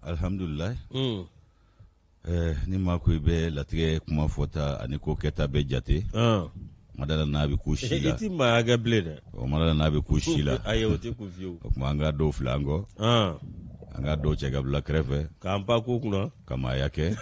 Alhamdulilayi. Ni maa ko i bɛ latigɛ kuma fɔta ani ko kɛta bɛɛ jate, ma da la n'a bɛ kun si la, i tɛ maaya kɛ bilen dɛ, o ma da la n'a bɛ kun si la, ayi o tɛ kun fiyewu, o tuma an ka dɔw fili an kɔ, an ka dɔw cɛ ka bila kɛrɛfɛ, k'an pan ko kunna, ka maaya kɛ,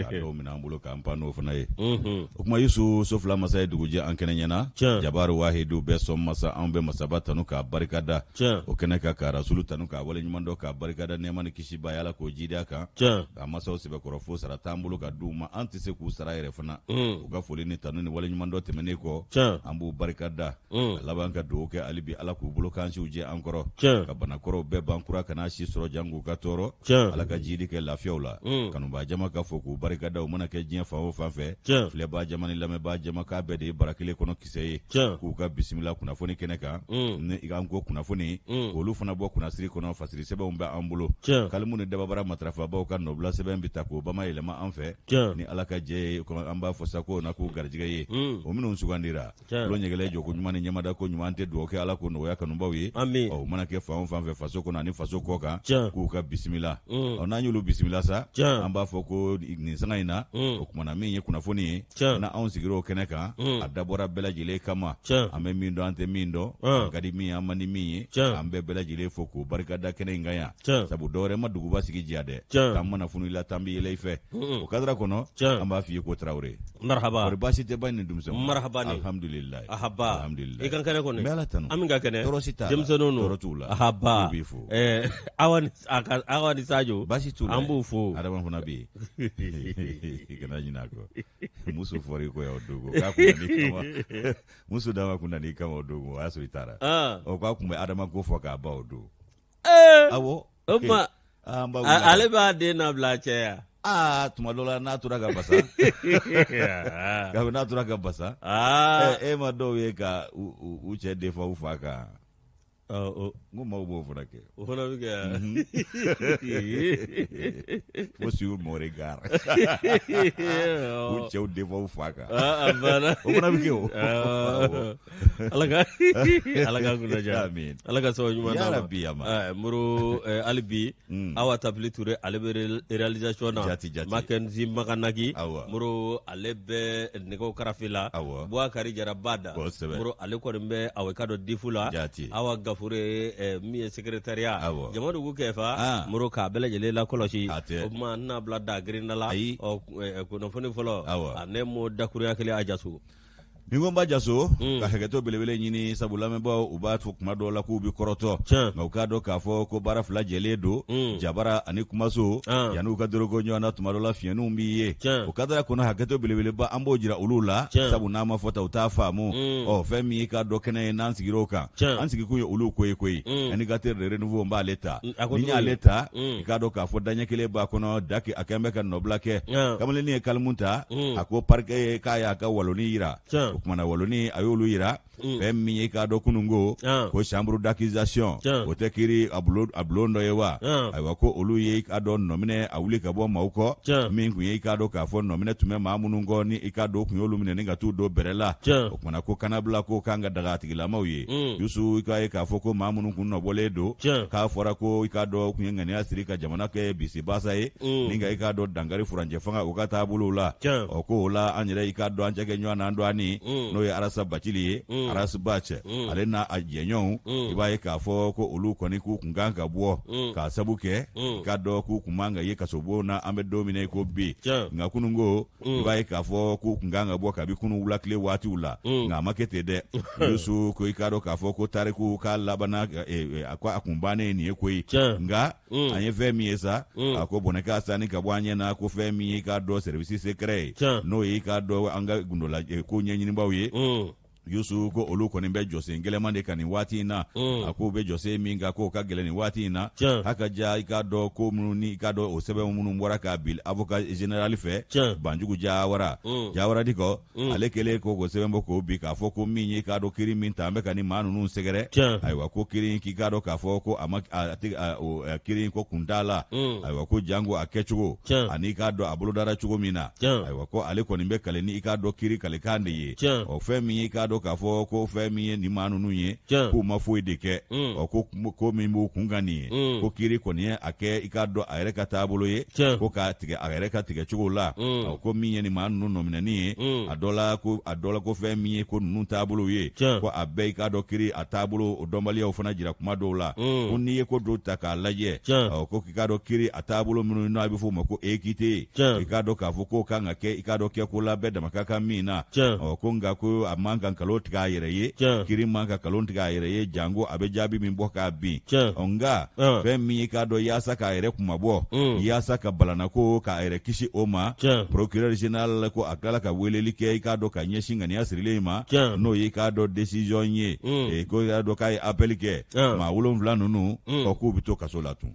ka dɔw minɛ an bolo k'an pan n'o fana ye, o tuma Yusu so fila masa ye dugu jɛ an kɛnɛ ɲɛna, Jabaru wahidu bɛɛ sɔn masa anw bɛ masaba tanu k'a barikada, o kɛnɛ kan ka rasulu tanu k'a waleɲuman dɔn k'a barikada nɛɛma ni kisi b'a ye Ala k'o jiidi a kan, k'a masaw sɛbɛkɔrɔ fo sara t'an bolo ka d'u ma an tɛ se k'u sara yɛrɛ fana u ka foli ni tanu ni waleɲumandɔn tɛmɛnen kɔ an b'u barika da ka laban ka dugawu kɛ hali bi Ala k'u bolo kansiw jɛ an kɔrɔ ka banakɔrɔw bɛɛ ban kura kana si sɔrɔ jango ka tɔɔrɔ Ala ka jiidi kɛ lafiyaw la kanubaa jama ka fo k'u barika da u mana kɛ diɲɛ fan o fan fɛ filɛbaa jama ni lamɛnbaa jama k'a bɛɛ de ye bara kelen kɔnɔ kisɛ ye k'u ka bisimila kunnafoni kɛnɛ kan ni an ko kunnafoni k'olu fana bɔ kunnasiri kɔnɔ fasiri sɛbɛnw bɛ an bolo kalimu ni dababara matarafabaw ka nɔbila sɛbɛn bɛ ta k'o bamayɛlɛma an fɛ ni ala ka jɛ ye an b'a fɔ sa k'o na k'u garijɛgɛ ye o minnu sugandira tulo ɲɛgɛlɛ jɔko ɲuman ni ɲɛmada ko ɲuman tɛ dugawu kɛ ala k'o nɔgɔya kanubaw ye ɔ mana kɛ fan o fan fɛ faso kɔnɔ ani faso kɔ kan k'u ka bisimila ɔ n'an y'olu bisimila sa an b'a fɔ ko nin sanga in na o tuma na min ye kunnafoni ye na anw sigira o kɛnɛ kan a dabɔra bɛɛ lajɛlen kama an bɛ min dɔn an tɛ min dɔn an ka di min ye an man di min ye an bɛ bɛɛ lajɛlen fo k'o barika da kɛnɛ in kan yan sabu dɔwɛrɛ ma duguba sigi diya dɛ tan mana funu i la tan bɛ yɛlɛ i fɛ o kadara kɔnɔ an b'a f'i ye ko tarawele marhaba kɔri baasi tɛ ba ni denmisɛnw marhaba ni alhamdulilayi ahaba alhamdulilayi i ka kɛnɛ kɔni n bɛ ala tanu an ka kɛnɛ tɔɔrɔ si t'a la denmisɛnninw don tɔɔrɔ t'u la ahaba u b'i fo ɛɛ awa ni a ka awa ni Sajo baasi t'u la an b'u fo adama fana bɛ yen i kana ɲinɛ a kɔ muso fɔra i kɔ yan o dogo k'a kun nan'i kama muso dama kun nan'i kama o dogo o y'a sɔrɔ i taara ɔ k'a kun bɛ adama ko fɔ k'a ban o don awɔ o tuma an b'a ale b'a den nabila a cɛ ya aa tuma dɔ la n'a tora ka basa n'a tora ka basa e ma dɔw ye ka u cɛ defa u fa kan n ko maaw b'o fana kɛ o fana bɛ kɛ fo sur mon regard u cɛw defa u fa kan a banna o fana bɛ kɛ o ala ka ala ka kunna diya Amin. ala ka sababu ɲuman d'a ma Yarabi, ama. Moro hali bi Awa Tabili Ture ale bɛ réalisation na Jati, jati. Makenzi Makanaki Awa. Moro ale bɛ nɛgɛw karafe la Awɔ. Bubakari Jara Bada Kosɛbɛ. Moro ale kɔni bɛ awa i k'a dɔn difu la Jati. Awa Gafure min ye secrétariat Awɔ. Jamadu Kɛfa Ah. Moro k'a bɛɛ lajɛlen lakɔlɔsi A tɛ. o tuma n n'a bila da girinda la Ayi. ɔ kunnafoni fɔlɔ Awɔ. a ne m'o dakurunya kelen a jaso Ni ko n ba jaso ka hakɛto belebele ɲini sabu lamɛnbaaw u b'a fɔ kuma dɔw la k'u bɛ kɔrɔtɔ nka u k'a dɔn k'a fɔ ko baara fila jɛlen don jabara ani kumaso yanni u ka doroko ɲɔgɔn na tuma dɔ la fiɲɛninw b'i ye o kadara kɔnɔ hakɛto belebeleba an b'o jira olu la sabu n'a ma fɔ tan u t'a faamu ɔ fɛn min y'i k'a dɔn kɛnɛ ye n'an sigir'o kan an sigikun ye olu ko ye koyi indicateur de renouveau n b'ale ta ni n y'ale ta i k'a dɔn k'a fɔ daɲɛ kelen b'a kɔnɔ daki a kɛn bɛ ka nɔbila kɛ kamalennin ye kalimu ta a ko parquet k'a y'a ka waloni yira o kumana waloni a y'olu yira fɛn min ye k'a dɔn kununko ko chambre d'accusation o tɛ kiri a bulon dɔ ye wa ayiwa ko olu ye i k'a dɔn nɔminɛ a wuli ka bɔ maaw kɔ min tun ye i k'a dɔn k'a fɔ nɔminɛ tun bɛ maa minnu kɔ ni i k'a dɔn tun y'olu minɛ ni ka t'u don bɛrɛ la o kumana ko kanabila ko kan ka daga a tigilamaw ye Yusu i k'a ye k'a fɔ ko maa minnu kun nɔbɔlen don k'a fɔra ko i k'a dɔn kun ye ŋaniya siri ka jamana kɛ bisibasa ye ni ka i k'a dɔn dankari furancɛ fanga o ka taabolow la ɔ ko o la an yɛrɛ i k'a dɔn an cɛ kɛ ɲɔgɔn na an dɔgɔnin n'o ye Arasa Bacili ye Ras Bath ale n'a a jɛɲɔgɔnw i b'a ye k'a fɔ ko olu kɔni k'u kun kan ka bɔ k'a sabu kɛ i k'a dɔn k'u kun man ka ye kasobon na an bɛ don min na i ko bi nka kununko i b'a ye k'a fɔ k'u kun kan ka bɔ kabi kunun wula tile waatiw la nka a ma kɛ ten dɛ Yusu ko i k'a dɔn k'a fɔ ko tariku k'a labanna a ko a kun bannen nin ye koyi nka an ye fɛn min ye sa a ko bɔnɛ k'a sani ka bɔ an ɲɛ na ko fɛn min ye i k'a dɔn service secret ye n'o ye i k'a dɔn an ka gundola ko ɲɛɲinibaaw ye Yusu ko olu kɔni bɛ jɔsen gɛlɛman de kan nin waati in na a k'u bɛ jɔsen min kan k'o ka gɛlɛn nin waati in na haka ja i k'a dɔn ko minnu ni i k'a dɔn o sɛbɛn minnu bɔra k'a bi avocat général fɛ Banjugu Jawara Jawara Dikɔ ale kɛlen ko k'o sɛbɛn bɔ k'o bi k'a fɔ ko min ye i k'a dɔn kiri min ta an bɛ ka ni maa ninnu sɛgɛrɛ ayiwa ko kiri k'i k'a dɔn k'a fɔ ko a ma kiri ko kun t'a la ayiwa ko jango a kɛcogo ani i k'a dɔn a bolodara cogo min na ayiwa ko ale kɔni bɛ kale ni i k'a dɔn kiri kalekan de ye ɔ fɛn min ye i k'a dɔn dɔn k'a fɔ ko fɛn min ye nin maa ninnu ye, k'u ma foyi de kɛ. Ɔ ko ko min b'u kun kan nin ye, ko kiri kɔni ye a kɛ i k'a dɔn a yɛrɛ ka taabolo ye, ko k'a tigɛ a yɛrɛ ka tigɛ cogo la. Ɔ ko min ye nin maa ninnu nɔminɛni ye, a dɔ la ko a dɔ la ko fɛn min ye ko ninnu taabolo ye, ko a bɛɛ i k'a dɔn kiri a taabolo o dɔnbaliyaw fana jira kuma dɔw la. Ko n'i ye ko dɔw ta k'a lajɛ, ɔ ko k'i k'a dɔn kiri a taabolo minnu n'a bɛ f'o ma ko équité, i k'a dɔn k'a fɔ k'o kan ka kɛ i k'a dɔn kɛ ko la bɛɛ dama ka kan min na. Ɔ ko nka ko a man ka nkalon tigɛ a yɛrɛ ye, kiri man ka nkalon tigɛ a yɛrɛ ye, janko a bɛ jaabi min bɔ k'a bin. Ɔ nka fɛn min i k'a dɔn yaasa k'a yɛrɛ kunmabɔ, yaasa ka balanako k'a yɛrɛ kisi o ma, procureur général ko a tilala ka weleli kɛ i k'a dɔn ka ɲɛsin ŋaniya sirilen ma, n'o ye i k'a dɔn décision ye, ko i k'a dɔn k'a ye appel kɛ, maa wolonwula ninnu, ɔ k'u bɛ to kaso la tun.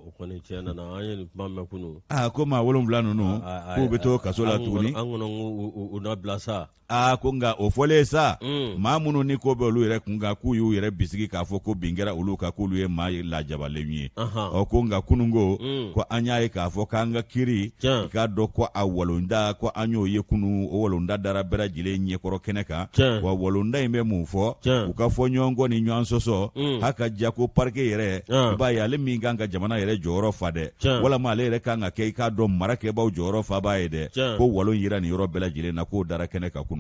O kɔni tiɲɛ nana an ye nin kuma mɛn kunun. Aa ko maa wolonwula ninnu k'u bɛ to kaso la tuguni. An kɔnɔ ko u na bila sa. Aa ko nka o fɔlen sa, maa minnu ni ko bɛ olu yɛrɛ kun kan, k'u y'u yɛrɛ bisigi k'a fɔ ko bin kɛra olu kan, k'olu ye maa lajabalen ye. Ɔ ko nka kununko, ko an y'a ye k'a fɔ k'an ka kiri, i k'a dɔn ko a walonda, ko an y'o ye kunun, o walonda dara bɛɛ lajɛlen ɲɛkɔrɔ kɛnɛ kan. Wa walonda in bɛ mun fɔ? U ka fɔ ɲɔgɔn kɔ ni ɲɔgɔn sɔsɔ ha ka ja ko parquet yɛrɛ, i b'a ye ale min kan ka jamana yɛrɛ jɔyɔrɔ fa dɛ, walama ale yɛrɛ kan ka kɛ i k'a dɔn marakɛbaw jɔyɔrɔ fabaa ye dɛ, ko walon yera nin yɔrɔ bɛɛ lajɛlen na, k'o dara kɛnɛ kan kununko.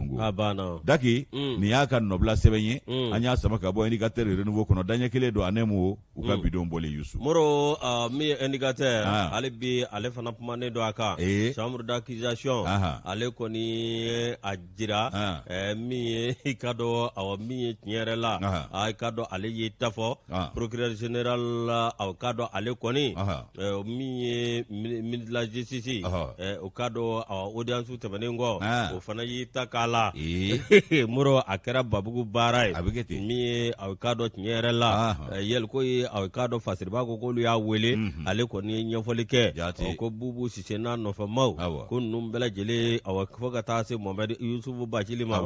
Daki, nin y'a ka nɔbila sɛbɛn ye, an y'a sama ka bɔ Indicateur Renouveau kɔnɔ, daɲɛ kelen don a nɛmu u ka bi don bɔlen Yusu. Moro, min ye Indicateur, hali bi ale fana kumanen don a kan chambre d'accusation, ale kɔni ye a jira min ye i k'a dɔn, awa min ye tiɲɛ yɛrɛ la, i k'a dɔn ale ye ta fɔ procureur général la, aw k'a dɔn ale kɔni min ye ministre de la justice, o k'a dɔn audience tɛmɛnen kɔ, o fana y'i ta k'a la. Moro, a kɛra babugu baara ye. A bɛ kɛ ten. Min ye aw k'a dɔn tiɲɛ yɛrɛ la, yɛli ko ye aw k'a dɔn Fasiriba ko k'olu y'a wele, ale kɔni ye ɲɛfɔli kɛ ko Bubu Sise n'a nɔfɛmaw, ko ninnu bɛɛ lajɛlen, awa fo ka taa se Mohamɛdi Yusufu Bacili ma,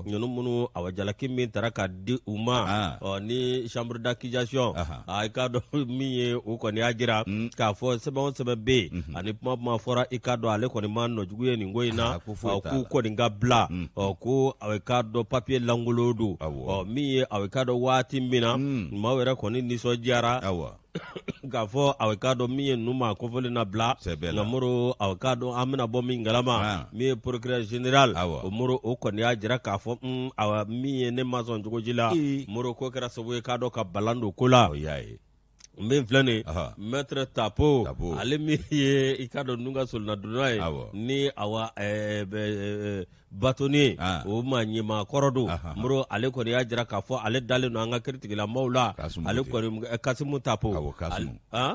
ninnu minnu awa jalaki min tara ka di u ma ni chambre d'accusation, i k'a dɔn min ye o kɔni y'a jira k'a fɔ sɛbɛn o sɛbɛn bɛ yen ani kuma kuma fɔra, i k'a dɔn ale kɔni ma nɔjugu ye nin ko in na, k'u kɔni ka bila, ko i k'a dɔn papier lankolon don. Min ye a k'a dɔn waati min na maaw yɛrɛ kɔni nisɔndiyara k'a fɔ a k'a dɔn min ye ninnu maa kofɔlen na bila. Nka Moro, a k'a dɔn an bɛna bɔ min kalama, min ye procureur général o, Moro, o kɔni y'a jira k'a fɔ awa min ye ne ma sɔn cogo si la. Moro, ko kɛra sababu ye k'a dɔn ka balan don ko la. Min filɛ nin, maître Tapo, ale min ye i k'a dɔn ninnu ka solonadonna ye ni awa bâtonnier, o ma ɲɛmaa kɔrɔ don. Moro, ale kɔni y'a jira k'a fɔ ale dalen don an ka kiritigɛlamaaw la. Ale kɔni, Kasimu Tapo.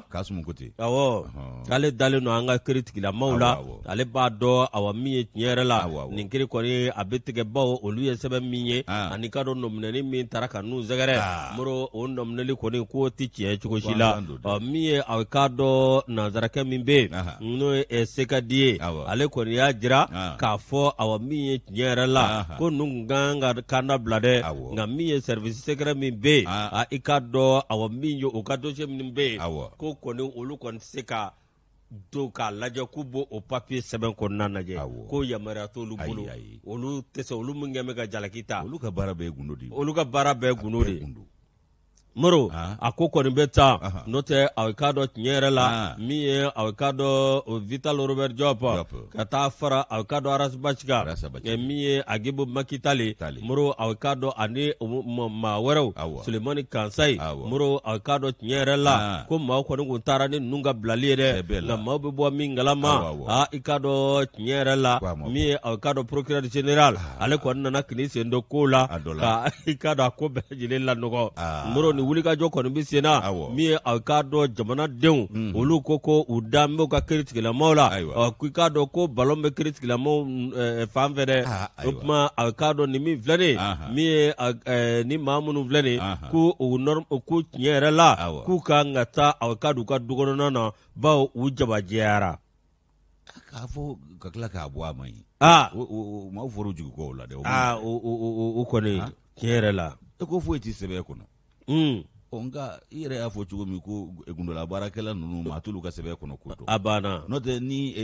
Kasimu ko ten. Awɔ, k'ale dalen don an ka kiritigɛlamaaw la, ale b'a dɔn awa min ye tiɲɛ yɛrɛ la, nin kiri kɔni a bɛ tigɛ, bawo olu ye sɛbɛn min ye ani k'a dɔn nɔminɛni min tara ka n'u sɛgɛrɛ, Moro, o nɔminɛli kɔni k'o tɛ tiɲɛ cogo si la. Min ye a k'a dɔn nanzarakɛ min bɛ yen n'o ye Sekadi ye, ale kɔni y'a jira k'a fɔ awa min ye tiɲɛ yɛrɛ la, ko ninnu tun kan ka kanda bila dɛ, nka min ye service secret min bɛ yen, i k'a dɔn awa min ye o ka dossier min bɛ yen, ko kɔni olu kɔni tɛ se ka don k'a lajɛ k'u b'o o papier sɛbɛn kɔnɔna lajɛ, ko yamaruya t'olu bolo, olu tɛ se, olu min kɛlen bɛ ka jalaki ta. Olu ka baara bɛɛ ye gundo de ye. Olu ka baara bɛɛ ye gundo de ye. Moro, a ko kɔni bɛ taa, n'o tɛ a k'a dɔn tiɲɛ yɛrɛ la, min ye a k'a dɔn Vital Robert Diop ka taa fara a k'a dɔn Ras Bath kan, min ye Agibu Makitale, Moro, a k'a dɔn ani maa wɛrɛw, Sulemani Kansayi, Moro, a k'a dɔn tiɲɛ yɛrɛ la ko maaw kɔni tun taara ni ninnu ka bilali ye dɛ, nka maaw bɛ bɔ min kalama, i k'a dɔn tiɲɛ yɛrɛ la, min ye a k'a dɔn procureur général, ale kɔni nana k'i sen don ko la ka i k'a dɔn a ko bɛɛ lajɛlen lanɔgɔ. Moro, ni wulikajɔ kɔni bɛ sen na, min ye a k'a dɔn jamanadenw, olu ko ko u dan b'u ka kiritigɛlamaaw la, k'i k'a dɔn ko balon bɛ kiritigɛlamaaw fan fɛ dɛ. O tuma a k'a dɔn nin min filɛ nin, min ye ni maa minnu filɛ nin, ko ko tiɲɛ yɛrɛ la k'u ka kan ka taa a k'a dɔn u ka du kɔnɔna na, bawo u jabajɛyara. K'a fɔ ka tila k'a bɔ a ma ɲi. Aa, maaw fɔra u jigi kɔ o la dɛ. Aa, o kɔni tiɲɛ yɛrɛ la. E ko foyi tɛ sɛbɛn kɔnɔ. Ɔ nka i yɛrɛ y'a fɔ cogo min ko gundola baarakɛla ninnu maa t'olu ka sɛbɛn kɔnɔ ko dɔn. A banna. N'o tɛ ni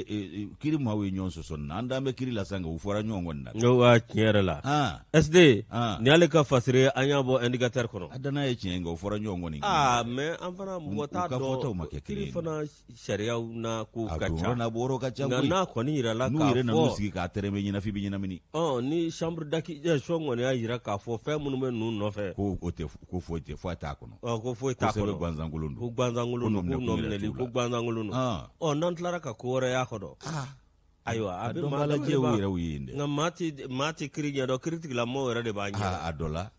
kiri maaw ye ɲɔgɔn sɔsɔ nin na, an dalen bɛ kiri la sa nka u fɔra ɲɔgɔn kɔ nin na. Ne ko a tiɲɛ yɛrɛ la. SD nin y'ale ka fasiri ye an y'a bɔ indicateur kɔnɔ. A danaya ye tiɲɛ ye nka u fɔra ɲɔgɔn kɔ nin. Aa mais an fana mɔgɔ t'a dɔn. U ka fɔtaw ma kɛ kelen ye. Kiri fana sariyaw n'a kow ka ca. A bɔyɔrɔ ka ca koyi. Nka n'a kɔni yirala k'a fɔ. N'u yɛrɛ nan'u sigi k'a tɛrɛmɛ ɲɛna f'i bɛ ɲɛnamini. Ɔ ni chambre d'accusation kɔni y'a jira k'a fɔ fɛn minnu bɛ ninnu nɔfɛ. Ko o tɛ ko foyi tɛ foyi t'a kɔnɔ. Ɔ ko foyi t'a kɔnɔ. Ko sɛbɛn gansankolon don. Ko gansankolon don ko nɔminɛli ko gansankolon don. Ɔ n'an tilara ka ko wɛrɛ y'a kɔnɔ. Ayiwa a bɛ maa lajɛ u yɛrɛw ye yen dɛ. Nka maa tɛ kiri ɲɛdɔn kiritigɛlamɔgɔw yɛrɛ de b'a ɲɛdɔn. A dɔ la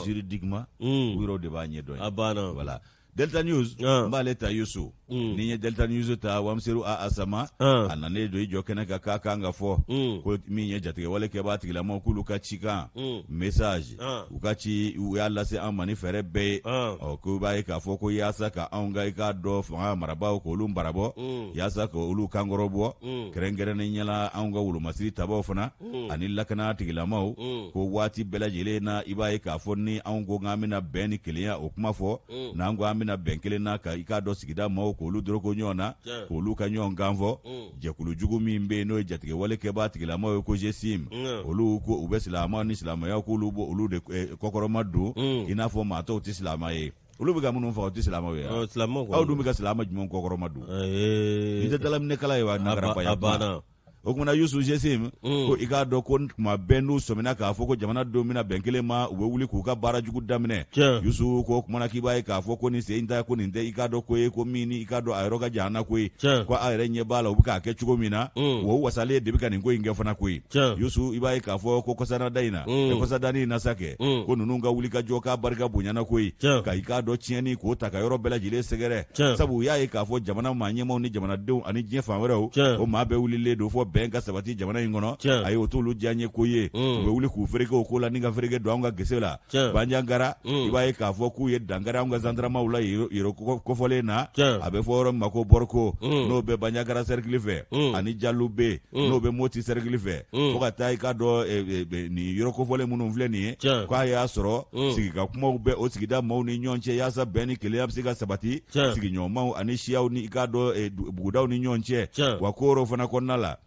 juridiquement u yɛrɛw de b'a ɲɛdɔn. A banna. Voilà. Delta News n b'ale ta Yusu ni n ye Delta News ta Wamseru A Asama a nanen don i jɔ kɛnɛ kan k'a kan ka fɔ ko min ye jatigɛwale kɛbaa tigilamaw k'olu ka cikan message u ka ci u y'a lase an ma ni fɛɛrɛ bɛɛ ye ɔ ko i b'a ye k'a fɔ ko yaasa ka anw ka i k'a dɔn fanga marabaaw k'olu barabɔ yaasa ka olu kankɔrɔbɔ kɛrɛnkɛrɛnnen la anw ka wolomasiri tabaw fana ani lakana tigilamaw ko waati bɛɛ lajɛlen na i b'a ye k'a fɔ ni anw ko k'an bɛna bɛn ni kelenya o kuma fɔ n'an ko an bɛna bɛn kelen na ka i k'a dɔn sigida maaw k'olu doroko ɲɔgɔn na k'olu ka ɲɔgɔn kan fɔ jɛkulu jugu min bɛ yen n'o ye jatigɛwale kɛbaa tigilamaw ye ko GSIM olu ko u bɛ silamɛw ni silamɛya k'olu bɔ olu de kɔkɔrɔma don i n'a fɔ maa tɔw tɛ silamɛ ye olu bɛ ka minnu faga u tɛ silamɛw ye aw dun bɛ ka silamɛ jumɛn kɔkɔrɔma don nin tɛ dalaminɛkala ye wa a o kumana Yusu GSIM ko i k'a dɔn ko tuma bɛɛ n'u sɔmina k'a fɔ ko jamana don bɛna bɛn kelen ma u bɛ wuli k'u ka baara jugu daminɛ Yusu ko o kumana k'i b'a ye k'a fɔ ko nin sen ta ko nin tɛ i k'a dɔn ko ye ko min ni i k'a dɔn a yɔrɔ ka jan an na koyi ko a yɛrɛ ɲɛ b'a la u bɛ k'a kɛ cogo min na o wasalen de bɛ ka nin ko in kɛ fana koyi Yusu i b'a ye k'a fɔ ko kɔsada in na kɔsadani in na sa kɛ ko ninnu ka wuli ka jɔ k'a barika bonyana koyi ka i k'a dɔn tiɲɛni k'o ta ka yɔrɔ bɛɛ lajɛlen sɛgɛrɛ sabu u y'a ye k'a fɔ jamana maa ɲɛmaaw ni jamanadenw ani diɲɛ fan wɛrɛw o maa bɛɛ wulilen don fɔ bɛn ka sabati jamana in kɔnɔ ayi o t'olu diyaɲɛ ko ye u bɛ wuli k'u fereke o ko la ni ka fereke don anw ka gese la Banjagara i b'a ye k'a fɔ k'u ye dankari anw ka zandaramaw la yɔrɔ kofɔlen na a bɛ fɔ yɔrɔ min ma ko Bɔriko n'o bɛ Banjagara sɛrikili fɛ ani Jalube n'o bɛ Moti sɛrikili fɛ fo ka taa i k'a dɔn nin yɔrɔ kofɔlen minnu filɛ nin ye k'a y'a sɔrɔ sigika kumaw bɛ o sigida maaw ni ɲɔgɔn cɛ yaasa bɛn ni kelenya bɛ se ka sabati sigiɲɔgɔnmaw ani siyaw ni i k'a dɔn bugudaw ni ɲɔgɔn cɛ wa ko yɔrɔ fana kɔnɔna la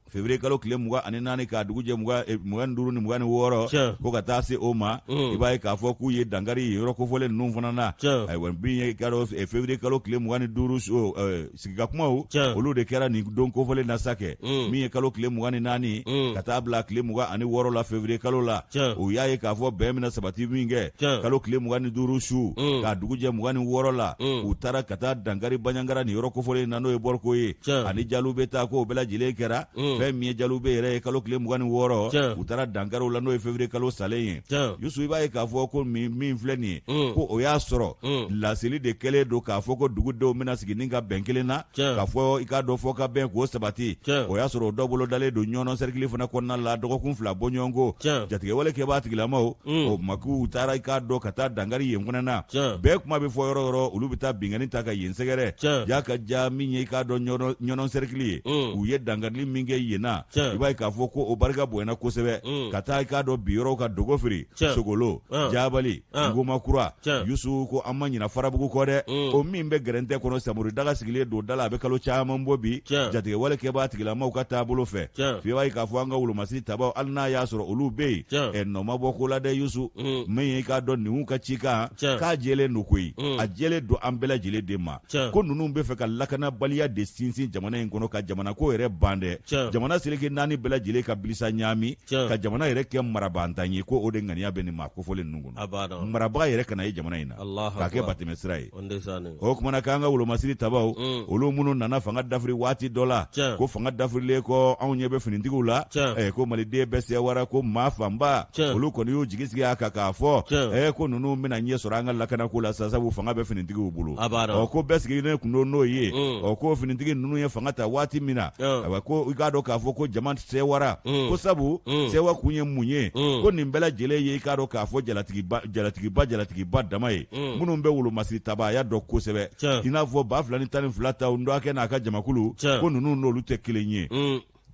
février kalo tile 24 k'a dugujɛ 25 ni 26 ko ka taa se o ma i b'a ye k'a fɔ k'u ye dankari yɔrɔ kofɔlen ninnu fana na ayiwa min ye k'a dɔn février kalo tile 25 sigika kumaw olu de kɛra nin don kofɔlen na sa kɛ min ye kalo tile 24 ka taa bila tile 26 la février kalo la u y'a ye k'a fɔ bɛn bɛna sabati min kɛ kalo tile 25 su k'a dugujɛ 26 la u taara ka taa dankari Banjagara nin yɔrɔ kofɔlen na n'o ye Bɔriko ye ani Jalube ta k'o bɛɛ lajɛlen kɛra fɛn min ye Jalube yɛrɛ ye kalo tile 26 u taara dankari o la n'o ye février kalo salen ye Yusu i b'a ye k'a fɔ ko min filɛ nin ye ko o y'a sɔrɔ laseli de kɛlen don k'a fɔ ko dugudenw bɛna sigi ni ka bɛn kelen na k'a fɔ i k'a dɔn fɔ ka bɛn k'o sabati o y'a sɔrɔ o dɔ bolodalen don Ɲɔnɔ sɛrikili fana kɔnɔna la dɔgɔkun 2 bɔɲɔgɔnko jatigɛwale kɛbaa tigilamaw o ma k'u taara i k'a dɔn ka taa dankari yen fana na bɛɛ kuma bɛ fɔ yɔrɔ yɔrɔ olu bɛ taa binkanni ta ka yen sɛgɛrɛ ja ka ja min ye i k'a dɔn Ɲɔnɔ sɛrikili ye u ye dankarili min kɛ yen na i b'a ye k'a fɔ ko o barika bonyana kosɛbɛ ka taa i k'a dɔn bi yɔrɔw ka Dogofiri Sogolo Jabali Ngomakura Yusu ko an ma ɲina Farabugu kɔ dɛ o min bɛ gɛrɛntɛ kɔnɔ Samori daga sigilen don da la a bɛ kalo caman bɔ bi jatigɛwale kɛbaa tigilamaw ka taabolo fɛ f'i b'a ye k'a fɔ an ka wolomasiri tabaw hali n'a y'a sɔrɔ olu bɛ yen ɛ nɔ ma bɔ ko la dɛ Yusu min ye i k'a dɔn ninnu ka cikan k'a jɛlen don koyi a jɛlen don an bɛɛ lajɛlen de ma ko ninnu bɛ fɛ ka lakanabaliya de sinsin jamana in kɔnɔ ka jamana ko yɛrɛ ban dɛ jamana seleke naani bɛɛ lajɛlen ka bilisa ɲaami ka jamana yɛrɛ kɛ marabantan ye ko o de ŋaniya bɛ nin maa kofɔlen ninnu kɔnɔ marabaga yɛrɛ kana ye jamana in na k'a kɛ batɛmɛ sira ye o kumana k'an ka wolomasiri tabaw olu minnu nana fanga dafiri waati dɔ la ko fanga dafirilen kɔ anw ɲɛ bɛ finitigiw la ko maliden bɛɛ sɛwara ko maa fanba olu kɔni y'u jigi sigi a kan k'a fɔ ko ninnu bɛna ɲɛ sɔrɔ an ka lakanako la sa sabu fanga bɛ finitigiw bolo ɔ ko bɛɛ sigilen kun don n'o ye ɔ ko finitigi ninnu ye fanga ta waati min na ayiwa ko i k'a dɔn k'a fɔ ko jama sɛwara ko sabu sɛwa kun ye mun ye ko nin bɛɛ lajɛlen ye i k'a dɔn k'a fɔ jalatigiba jalatigiba jalatigiba dama ye minnu bɛ wolomasiri tabaaya dɔn kosɛbɛ i n'a fɔ 2012 ta Ndɔakɛ n'a ka jamakulu ko ninnu n'olu tɛ kelen ye.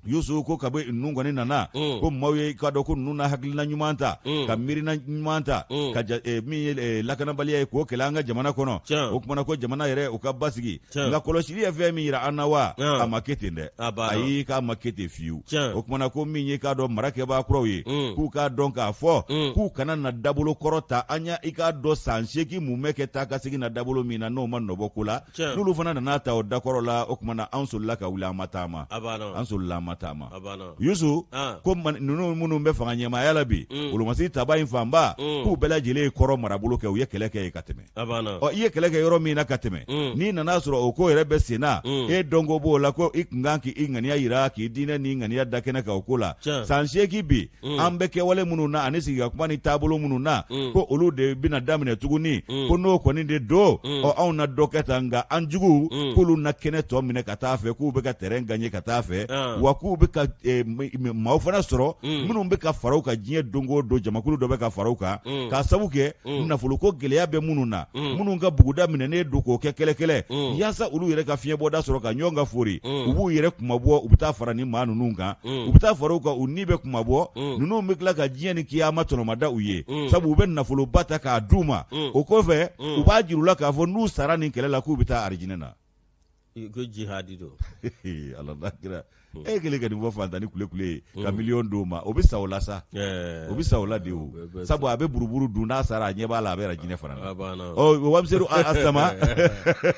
Yusu ko kabi ninnu kɔni nana ko maaw ye k'a dɔn ko ninnu na hakilina ɲuman ta ka miirina ɲuman ta ka min ye lakanabaliya ye k'o kɛlɛ an ka jamana kɔnɔ o kumana ko jamana yɛrɛ u ka basigi nka kɔlɔsili ye fɛn min yira an na wa a ma kɛ ten dɛ ayi k'a ma kɛ ten fiyewu o kumana ko min ye k'a dɔn marakɛbaa kuraw ye k'u k'a dɔn k'a fɔ k'u kana na dabolo kɔrɔ ta an y'a i k'a dɔn san 8 mumɛ kɛ taa ka segin na dabolo min na n'o ma nɔbɔ ko la n'olu fana nana ta o dakɔrɔ la o kumana an solila ka wuli an ma taama an solila an ma taama Yusu ko ninnu minnu bɛ fanga ɲɛmaaya la bi wolomasiri taba in fanba k'u bɛɛ lajɛlen ye kɔrɔ marabolo kɛ u ye kɛlɛ kɛ yen ka tɛmɛ ɔ i ye kɛlɛ kɛ yɔrɔ min na ka tɛmɛ n'i nana sɔrɔ o ko yɛrɛ bɛ sen na e dɔnko b'o la ko i kun kan k'i ŋaniya yira k'i diinɛ n'i ŋaniya da kɛnɛ kan o ko la san 8 bi an bɛ kɛwale minnu na ani sigi ka kuma ni taabolo minnu na ko olu de bɛna daminɛ tuguni ko n'o kɔni de don ɔ anw na dɔ kɛ tan nka an juguw k'olu na kɛnɛ tɔ minɛ ka taa fɛ k'u bɛ ka terrain gagner ka taa fɛ wa k'u bɛ ka maaw fana sɔrɔ minnu bɛ ka fara u kan diɲɛ don o don jamakulu dɔ bɛ ka fara u kan k'a sabu kɛ nafoloko gɛlɛya bɛ minnu na minnu ka buguda minɛnen don k'o kɛ kɛlɛkɛlɛ yaasa olu yɛrɛ ka fiɲɛbɔda sɔrɔ ka ɲɔgɔn ka fori u b'u yɛrɛ kunmabɔ u bɛ taa fara ni maa ninnu kan u bɛ taa fara u kan u ni bɛ kunmabɔ ninnu bɛ tila ka diɲɛ ni kiyama tɔnɔmada u ye sabu u bɛ nafoloba ta k'a d'u ma o kɔfɛ u b'a jira u la k'a fɔ n'u sara nin kɛlɛ la k'u bɛ taa arijinɛ na ko jihadi don ala n'a kira e kɛlen ka nin fɔ fantan ni kulekule ye ka miliyɔn d'o ma o bɛ sa o la sa o bɛ sa o la de o sabu a bɛ buruburu dun n'a sara a ɲɛ b'a la a bɛ arijinɛ fana na ɔ wamiseru a sama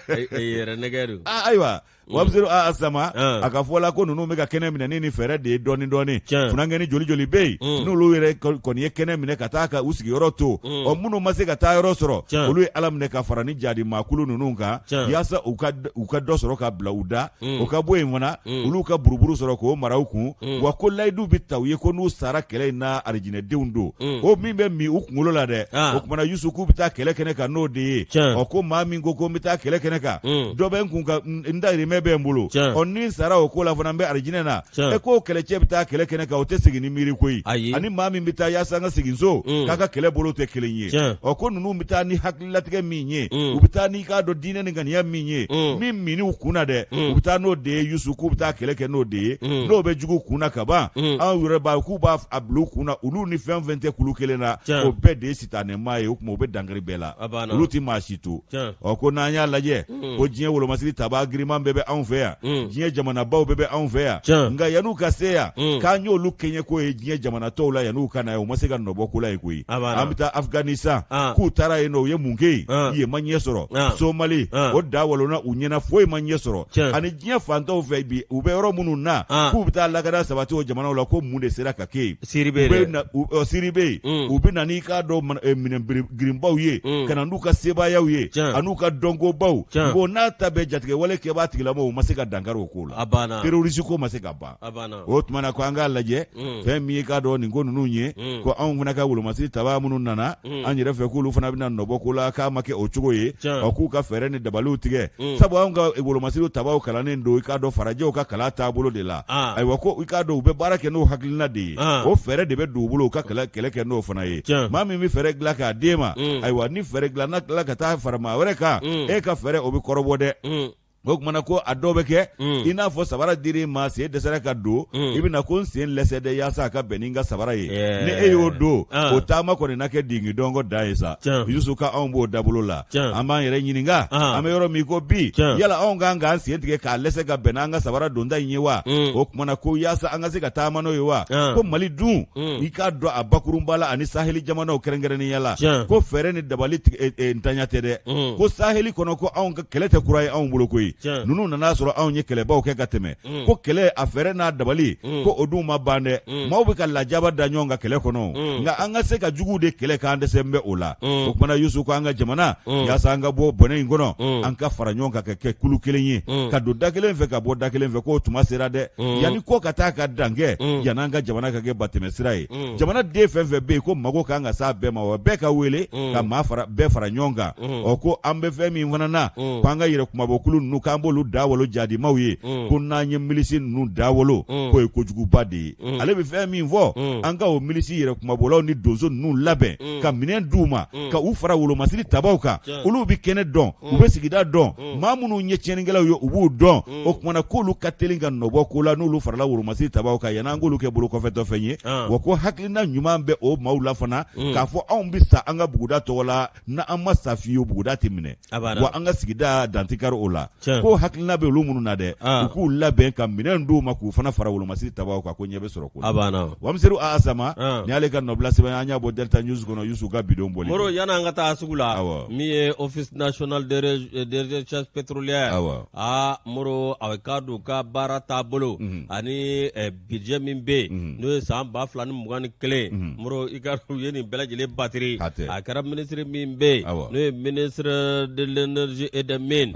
yɛrɛ nɛgɛ don ayiwa Wamiseru a sama a ka fɔ la ko ninnu bɛ ka kɛnɛ minɛ ni fɛɛrɛ de ye dɔɔnin dɔɔnin funankɛnin joli joli bɛ yen n'olu yɛrɛ kɔni ye kɛnɛ minɛ ka taa ka u sigiyɔrɔ to ɔ minnu ma se ka taa yɔrɔ sɔrɔ olu ye ala minɛ ka fara ni jadi maakulu ninnu kan yaasa u ka dɔ sɔrɔ ka bila u da o ka bɔ yen fana olu ka buruburu sɔrɔ k'o mara u kun wa ko layidu bɛ ta u ye ko n'u sara kɛlɛ in na arijinɛdenw don o min bɛ min u kunkolo la dɛ o kumana Yusu k'u bɛ taa kɛlɛ kɛnɛ kan n'o de ye ɔ ko maa min ko ko n bɛ taa kɛlɛ kɛnɛ kan dɔ bɛ n kun ka n dayirimɛ bɛ n bolo ɔ ni n sara o ko la fana n bɛ arijinɛ na e ko kɛlɛcɛ bɛ taa kɛlɛ kɛnɛ kan o tɛ segin ni miiri koyi ani maa min bɛ taa yaasa an ka segin so k'a ka kɛlɛ bolo tɛ kelen ye ɔ ko ninnu bɛ taa ni hakililatigɛ min ye u bɛ taa n'i k'a dɔn diinɛ ni ŋaniya min ye min minni u kun na dɛ u bɛ taa n'o de ye Yusu k'u bɛ taa kɛlɛ kɛ n'o de ye n'o bɛ jugu kun na ka ban anw yɛrɛ b'a k'u b'a bila u kun na olu ni fɛn fɛn tɛ kulu kelen na o bɛɛ de ye sitanɛmaa ye o tuma u bɛ dankari bɛɛ la olu tɛ maa si to ɔ ko n'an y'a lajɛ ko diɲɛ wolomasiri tabaa giriman bɛɛ bɛ anw fɛ yan diɲɛ jamanabaw bɛɛ bɛ anw fɛ yan nka yan'u ka se yan k'an y'olu kɛɲɛko ye diɲɛ jamana tɔw la yan'u ka na yan u ma se ka nɔbɔ ko la yen koyi an bɛ taa Afganistan k'u taara yen nɔ u ye mun kɛ yen yen ma ɲɛ sɔrɔ Somali o da walonna u ɲɛna foyi ma ɲɛ sɔrɔ ani diɲɛ fantaw fɛ bi u bɛ yɔrɔ minnu na k'u bɛ taa lakana sabati o jamanaw la ko mun de sera ka kɛ yen Siri bɛ yen Siri bɛ yen u bɛ na n'i k'a dɔn minɛn girinbaw ye ka na n'u ka sebaayaw ye an'u ka dɔnkobaw bon n'a ta bɛɛ jatigɛwale kɛbaa tigilamɔgɔw u ma se ka dankari o ko la terroriste ko ma se ka ban o tuma na ko an k'a lajɛ fɛn min ye k'a dɔn nin ko ninnu ye ko anw fana ka wolomasiri tabaa minnu nana an yɛrɛ fɛ k'olu fana bɛna nɔbɔ ko la k'a ma kɛ o cogo ye ɔ k'u ka fɛɛrɛ ni dabaliw tigɛ sabu anw ka wolomasiri tabaaw kalannen don i k'a dɔn farajɛw ka kalan taabolo de la ayiwa ko i k'a dɔn u bɛ baara kɛ n'o hakilina de ye o fɛɛrɛ de bɛ don u bolo u ka kɛlɛ kɛ n'o fana ye maa min bɛ fɛɛrɛ dilan k'a d'e ma ayiwa ni fɛɛrɛ dilanna tila ka taa fara maa wɛrɛ kan e ka fɛɛrɛ o bɛ kɔrɔbɔ dɛ o tuma na ko a dɔw bɛ kɛ i n'a fɔ sabara dir'i ma sen dɛsɛra ka don i bɛna ko n sen lɛsɛ dɛ yaasa a ka bɛn ni n ka sabara ye ni e y'o don o taama kɔni na kɛ dingi dɔnko dan ye sa Yusu ka anw b'o dabolo la an b'an yɛrɛ ɲininka an bɛ yɔrɔ min ko bi yala anw kan k'an sen tigɛ k'a lɛsɛ ka bɛn n'an ka sabara donta in ye wa o tuma na ko yaasa an ka se ka taama n'o ye wa ko Mali dun i k'a dɔn a bakurunba la ani saheli jamanaw kɛrɛnkɛrɛnnenya la ko fɛɛrɛ ni dabali ntanya tɛ dɛ ko saheli kɔnɔ ko anw ka kɛlɛ tɛ kura ye anw bolo koyi ninnu nana sɔrɔ anw ye kɛlɛbaw kɛ ka tɛmɛ ko kɛlɛ a fɛɛrɛ n'a dabali ko o dun ma ban dɛ maaw bɛ ka lajaba da ɲɔgɔn kan kɛlɛ kɔnɔ nka an ka se ka juguw de kɛlɛ k'an dɛsɛ bɛ o la o kumana Yusu ko an ka jamana yaasa an ka bɔ bɔnɛ in kɔnɔ an ka fara ɲɔgɔn kan ka kɛ kulu kelen ye ka don da kelen fɛ ka bɔ da kelen fɛ k'o tuma sera dɛ yanni ko ka taa ka dan kɛ yanni an ka jamana ka kɛ batɛmɛsira ye jamana den fɛn fɛn bɛ yen ko mago kan ka s'a bɛɛ ma wa bɛɛ ka wele ka maa fara bɛɛ fara ɲɔgɔn kan ɔ ko an bɛ fɛn min fana na ko an ka yɛrɛ kumabɔkulu ninnu ninnu k'an b'olu dawolo jadimaw ye ko n'an ye milisi ninnu dawolo k'o ye kojuguba de ye ale bɛ fɛn min fɔ an ka o milisi yɛrɛ kumabɔlaw ni donso ninnu labɛn ka minɛn d'u ma ka u fara wolomasiri tabaw kan olu bɛ kɛnɛ dɔn u bɛ sigida dɔn maa minnu ye tiɲɛnikɛlaw ye u b'u dɔn o tuma na k'olu ka teli ka nɔbɔ ko la n'olu farala wolomasiri tabaw kan yan'an k'olu kɛ bolokɔfɛtɔfɛn ye wa ko hakilina ɲuman bɛ o maaw la fana k'a fɔ anw bɛ sa an ka buguda tɔgɔ la n'an ma sa fiyewu buguda tɛ minɛ wa an ka sigida dan tɛ kari o la ko hakilina bɛ olu minnu na dɛ u k'u labɛn ka minɛn d'u ma k'u fana fara wolomasiri tabaw kan ko ɲɛ bɛ sɔrɔ ko la wamiseru a sama ni ale ka nɔbila sɛbɛn an y'a bɔ Delta News kɔnɔ Yusu ka bidon bɔli Moro yan'an ka taa sugu la min ye office national de recherche pétrolière aa Moro a k'a dɔn ka baara taabolo ani budget min bɛ yen n'o ye san 2021 Moro i ka u ye nin bɛɛ lajɛlen batiri a kɛra minisiri min bɛ yen n'o ye ministre de l'énergie et des mines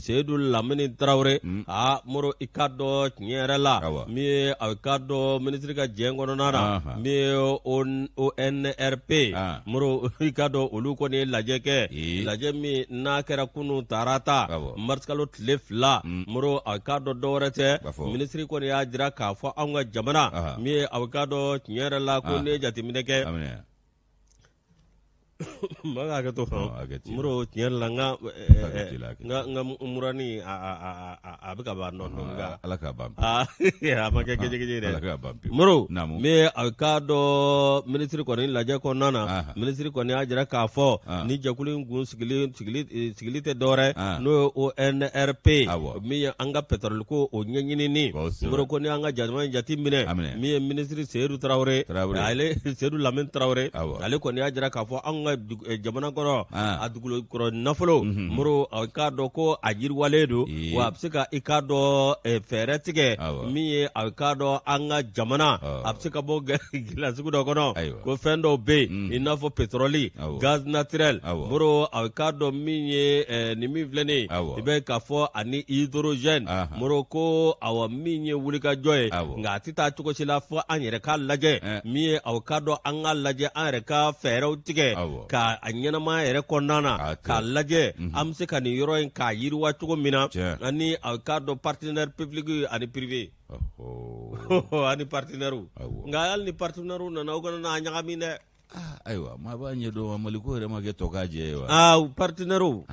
Seyidu Lamini Tarawele aa Moro i k'a dɔn tiɲɛ yɛrɛ la min ye a k'a dɔn minisiri ka jɛ kɔnɔna na min ye ONRP Moro i k'a dɔn olu kɔni ye lajɛ kɛ lajɛ min n'a kɛra kunun tarata marisikalo tile 2 Moro a k'a dɔn dɔwɛrɛ tɛ minisiri kɔni y'a jira k'a fɔ anw ka jamana min ye a k'a dɔn tiɲɛ yɛrɛ la ko n'i ye jateminɛ kɛ ma ka hakɛ to Moro tiɲɛ yɛrɛ la n ka murani a bɛ ka ban dɔɔnin nka ala k'a ban a ma kɛ gɛjɛgɛjɛ ye dɛ Moro min ye a k'a dɔn minisiri kɔni lajɛ kɔnɔna na minisiri kɔni y'a jira k'a fɔ ni jɛkulu in kun sigili tɛ dɔwɛrɛ n'o ye ONRP min ye an ka pétrole ko o ɲɛɲinini Moro ko ni an ka jamana in jate minɛ min ye minisiri Seyidu Tarawele ale Seyidu Lamini Tarawele ale kɔni y'a jira k'a fɔ an ka jamana kɔnɔ a dugukolo nafolo Moro a k'a dɔn ko a yiriwalen don wa a bɛ se ka i k'a dɔn fɛɛrɛ tigɛ min ye a k'a dɔn an ka jamana a bɛ se ka bɔ gɛlɛya sugu dɔ kɔnɔ ko fɛn dɔw bɛ yen i n'a fɔ pétrole gaz naturel Moro a k'a dɔn min ye nin min filɛ nin ye i bɛ k'a fɔ ani hydrogène Moro ko awa min ye wulikajɔ ye nka a tɛ taa cogo si la fo an yɛrɛ k'a lajɛ min ye aw k'a dɔn an k'a lajɛ an yɛrɛ ka fɛɛrɛw tigɛ ka a ɲɛnamaya yɛrɛ kɔnɔna na k'a lajɛ an bɛ se ka nin yɔrɔ in k'a yiriwa cogo min na ani aw k'a dɔn partenaire public ani privé ani partenaire nka hali ni partenaire nana u kana n'a ɲagami dɛ. Ayiwa maa b'a ɲɛdɔn wa Mali ko yɛrɛ ma kɛ tɔ k'a jɛ ye wa aa partenaires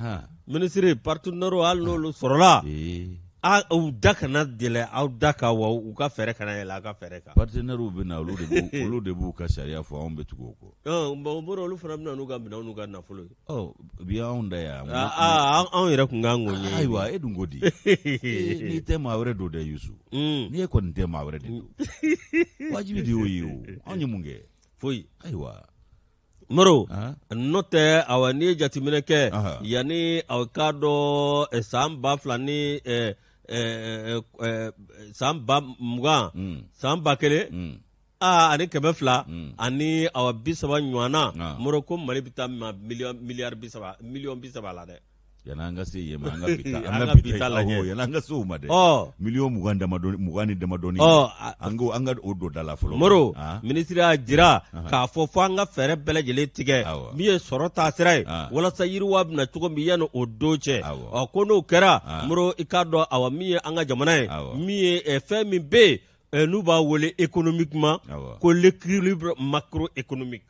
minisiri partenaires hali n'olu sɔrɔla u da kana yɛlɛ aw da kan wa u ka fɛɛrɛ kana yɛlɛ aw ka fɛɛrɛ kan partenaires bɛ na olu de b'u ka sariya fɔ anw bɛ tugu o kɔ bon Moro olu fana bɛ na n'u ka minɛnw n'u ka nafolo ye bi anw da yan anw yɛrɛ tun kan k'o ɲɛɲini ayiwa e dun ko di n'i tɛ maa wɛrɛ don dɛ Yusu n'i e kɔni tɛ maa wɛrɛ de don wajibi de y'o ye o anw ye mun kɛ foyi ayiwa moro n'o tɛ awa n'i ye jateminɛ kɛ yanni aw k'a dɔn san ba fila ni san ba mugan san ba kelen aa ani kɛmɛ fila ani awa bi saba ɲɔgɔn na moro ko mali bɛ taa miliyari bi saba miliyɔn bi saba la dɛ Yan'an ka se yen ma an ka bi ta an ka bi ta lajɛ yan'an ka se o ma dɛ miliyɔn mugan damadɔni mugan ni damadɔni an ko an ka o don da la fɔlɔ moro minisiri y'a jira k'a fɔ fo an ka fɛɛrɛ bɛɛ lajɛlen tigɛ min ye sɔrɔ taasira ye walasa yiriwa bɛna cogo min yanni o don cɛ ɔ ko n'o kɛra moro i k'a dɔn awa min ye an ka jamana ye min ye fɛn min bɛ yen n'u b'a wele économiquement ko l'équilibre macroéconomique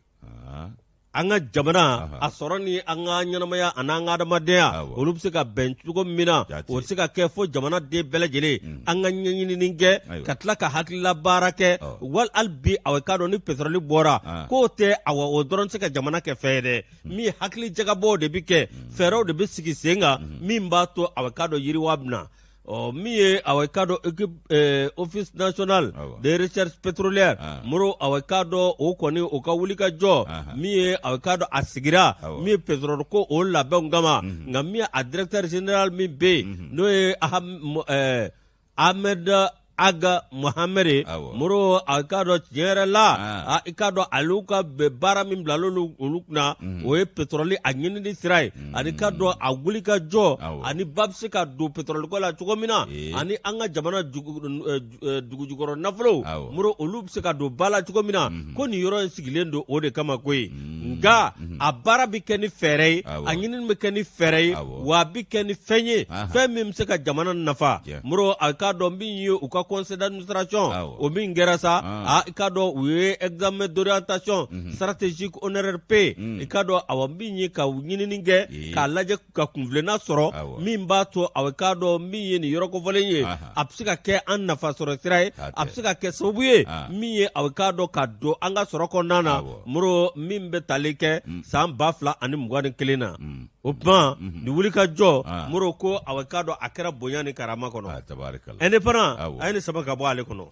an ka jamana a sɔrɔ ni an ka ɲɛnamaya ani an ka adamadenya olu bɛ se ka bɛn cogo min na o bɛ se ka kɛ fo jamanaden bɛɛ lajɛlen mm. an ka ɲɛɲinini kɛ ka tila ka hakilila baara kɛ wali hali bi awa k'a dɔn ni pétrole bɔra ah. k'o tɛ awa o dɔrɔn tɛ se ka jamana kɛ fɛn ye dɛ mm. min hakili jagabɔw de bɛ kɛ mm. fɛɛrɛw de bɛ sigi sen kan min b'a to awa k'a dɔn yiriwa bɛ na ɔ min ye awa i k'a dɔn équipe eh, office national de recherche pétrolière ah. moro awa i k'a dɔn o kɔni o ka wuli ka jɔ min ye awa i k'a dɔn a sigira min ye pétrole ko o labɛnw kama mhm. nka min ye a directeur général min bɛ yen mhm. n'o ye eh, Ahmed Ag Mohamed Moro a k'a dɔn tiɲɛ yɛrɛ la ah. i k'a dɔn alu ka baara min bila olu kunna mm. o ye pétrole a ɲinini sira ye mm. ani k'a dɔn a wuli ka jɔ ani ba bɛ se ka don pétrole ko la cogo min na ani an ka jamana eh, eh, dugujukɔrɔ nafolo Moro olu bɛ se ka don ba la cogo min na mm-hmm. ko nin yɔrɔ in sigilen don o de kama koyi mm. nka mm-hmm. a baara bɛ kɛ ni fɛɛrɛ ye a ɲinini bɛ kɛ ni fɛɛrɛ ye wa a bɛ kɛ ni fɛn ye fɛn min bɛ se ka jamana nafa Moro a k'a dɔn min ye u ka conseil d'administration o min kɛra sa a i k'a dɔn u ye examen d'orientation mhm. stratégique honoraire P mm. i k'a dɔn awa min ye ka ɲinini kɛ k'a lajɛ ka kunfilenna sɔrɔ min b'a to awa i k'a dɔn min ye nin yɔrɔ kofɔlen ye a bɛ se ka kɛ an nafa sɔrɔ sira ye a bɛ se ka kɛ sababu ye min ye awa i k'a dɔn ka don an ka sɔrɔ kɔnɔna na Moro min bɛ tali kɛ mm. san 2021 na mm. o tuma mhm. nin wuli ka jɔ ah. Moro ko awa i k'a dɔn a kɛra bonya ni karama kɔnɔ ah, indépendant a ye nin sama ka bɔ ale kɔnɔ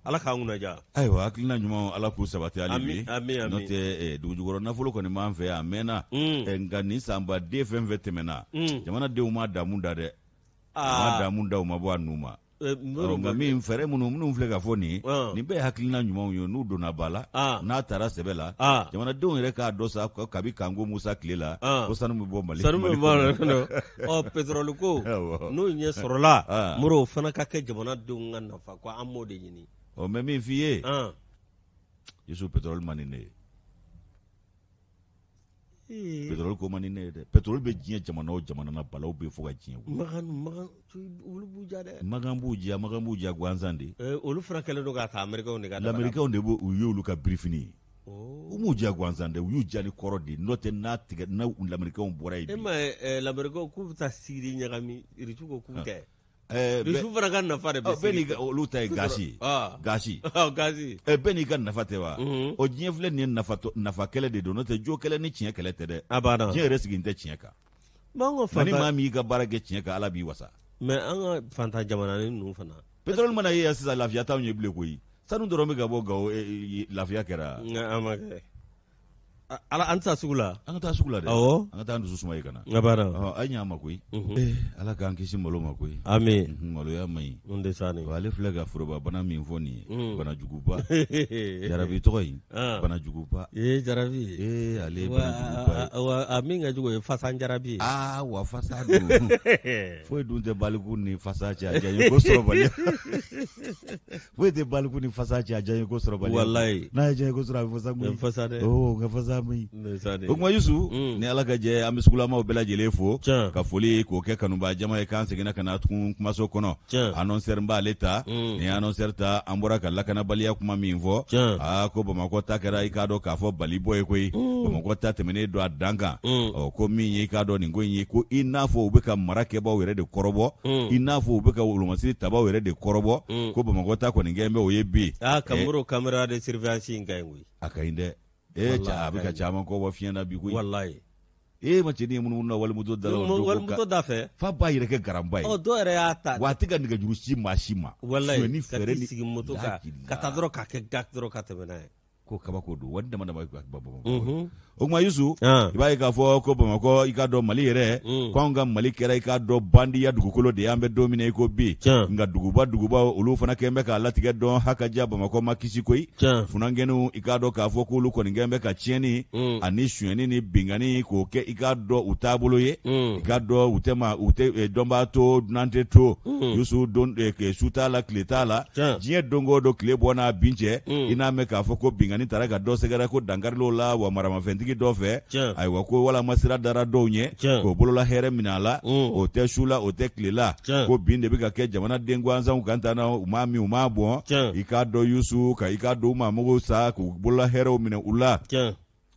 ala k'an kunna diya ayiwa hakilina ɲuman ala k'u sabati hali bi n'o tɛ eh, dugujukɔrɔ nafolo kɔni b'an fɛ yan a mɛnna mm. eh, nka nin sanba den fɛn fɛn tɛmɛna mm. jamanadenw ma damu da dɛ u ma ah. damu da u ma bɔ a nu ma Eh, nka min fɛɛrɛ minnu minnu filɛ ka fɔ nin ye nin bɛɛ ye hakilina ɲumanw ye n'u donna ba la n'a taara sɛbɛ la jamanadenw yɛrɛ k'a dɔn sa kabi kanko musa tile la ko sanu bɛ bɔ mali sanu bɛ bɔ ɔ pétrole ko n'o ɲɛ sɔrɔla Moro o fana ka kɛ jamanadenw ka nafa ko an b'o de ɲini ɔ mɛ min f'i ye Yusu pétrole man di ne ye Pétrole ko man di ne ye dɛ pétrole bɛ diɲɛ jamana o jamana na balawu bɛ fo ka diɲɛ wuli makan makan olu b'u ja dɛ makan b'u ja makan b'u ja gansan de olu fana kɛlen don k'a ta américains de ka l'américains de b'u u y'olu ka birifini ye u m'u ja gansan dɛ u y'u ja ni kɔrɔ de ye n'o tɛ n'a tigɛ n'a l'américains bɔra yen e ma ye l'américains k'u bɛ taa Syrie ɲagami Irisiw ko k'u tɛ Irisiw fana ka nafa de bɛ bɛɛ n'i ka olu ta ye gazi ye gazi gazi bɛɛ n'i ka nafa tɛ wa o diɲɛ filɛ nin ye nafa nafa kɛlɛ de don n'o tɛ jo kɛlɛ ni tiɲɛ kɛlɛ tɛ dɛ a banna diɲɛ yɛrɛ sigi tɛ tiɲɛ kan ni maa min y'i ka baara kɛ tiɲɛ kan ala b'i wasa mais an ka fantan jamana ninnu fana pétrole mana ye yan sisan lafiya t'anw ye bilen koyi sanu dɔrɔn bɛ ka bɔ Gawo lafiya kɛra a ma kɛ Ala an taa sugu la an ka taa sugu la dɛ awɔ an ka taa dusu suma ye ka na a ye ɲ'a ma koyi ala k'an kisi malo ma koyi ami maloya man ɲi n de sa ale filɛ ka foroba bana min fɔ nin ye bana juguba jarabi tɔgɔ in bana juguba ee jarabi ee ale ye bana juguba a min ka jugu ye fasan jarabi ye aa wa fasa dun foyi dun tɛ baliku ni fasa cɛ a diya ko sɔrɔbaliya foyi tɛ baliku ni fasa cɛ a diya ko sɔrɔbaliya walayi n'a ye diya ko sɔrɔ a bɛ fasa koyi fasa dɛ oo nka fasa man ɲi o kuma Yusu mm. ni Ala ka jɛ an bɛ sugulamaw bɛɛ lajɛlen fo ka foli k'o kɛ kanubaa jama ye k'an seginna ka na tugun kumaso kɔnɔ annonceur n b'ale ta mm. ni annonceur ta an bɔra ka lakanabaliya kuma min fɔ aa ko Bamakɔ ta kɛra i k'a dɔn k'a fɔ balibɔ ye koyi mm. Bamakɔ ta tɛmɛnen don a dan kan ɔ ko min ye i k'a dɔn nin ko in ye ko i n'a fɔ u bɛ ka mara kɛbaaw yɛrɛ de kɔrɔbɔ i n'a fɔ u bɛ ka wolomasiri tabaw yɛrɛ de kɔrɔbɔ ko Bamakɔ ta kɔni kɛlen bɛ o ye bi aa ka Moro caméra de surveillance in ka ɲi koyi a ka ɲi dɛ ee cɛ a bɛ ka caman kɔ bɔ fiɲɛ na bi koyi walayi ee ma cɛnin ye munumunu na walimuso da la walimuso da fɛ f'a b'a yɛrɛ kɛ garanba ye ɔ dɔw yɛrɛ y'a ta wa a tɛ ka nɛgɛjuru ci maa si ma walayi ni fɛɛrɛ ni sigi moto kan ka taa dɔrɔn k'a kɛ ga dɔrɔn ka tɛmɛ n'a ye ko kabako don wari dama dama ba bamakɔ o tuma Yusu i b'a ye k'a fɔ ko Bamakɔ i k'a dɔn Mali yɛrɛ ko anw ka Mali kɛra i k'a dɔn bandiya dugukolo de ye an bɛ don min na i ko bi nka duguba duguba olu fana kɛlen bɛ k'a latigɛ dɔn ha ka ja Bamakɔ ma kisi koyi funankɛninw i k'a dɔn k'a fɔ k'olu kɔni kɛlen bɛ ka tiɲɛni ani sonyɛni ni binkanni k'o kɛ i k'a dɔn u taabolo ye i k'a dɔn u tɛ ma u tɛ eh, dɔnbaa to dunan tɛ to Yusu don eh, su t'a la tile t'a la diɲɛ don o don tile bɔ n'a bin cɛ i n'a mɛn k'a fɔ ko binkanni taara ka dɔ sɛgɛrɛ ko dankaril'o la wa maramafɛntigi dɔ fɛ ayiwa ko walama sira dara dɔw ɲɛ k'o bolola hɛrɛ minɛ a la o tɛ su la o tɛ tile la ko bin de bɛ ka kɛ jamana den gansanw kan tan na u m'a min u m'a bɔn i k'a dɔn Yusu ka i k'a dɔn u maa mugu sa k'u bolola hɛrɛw minɛ u la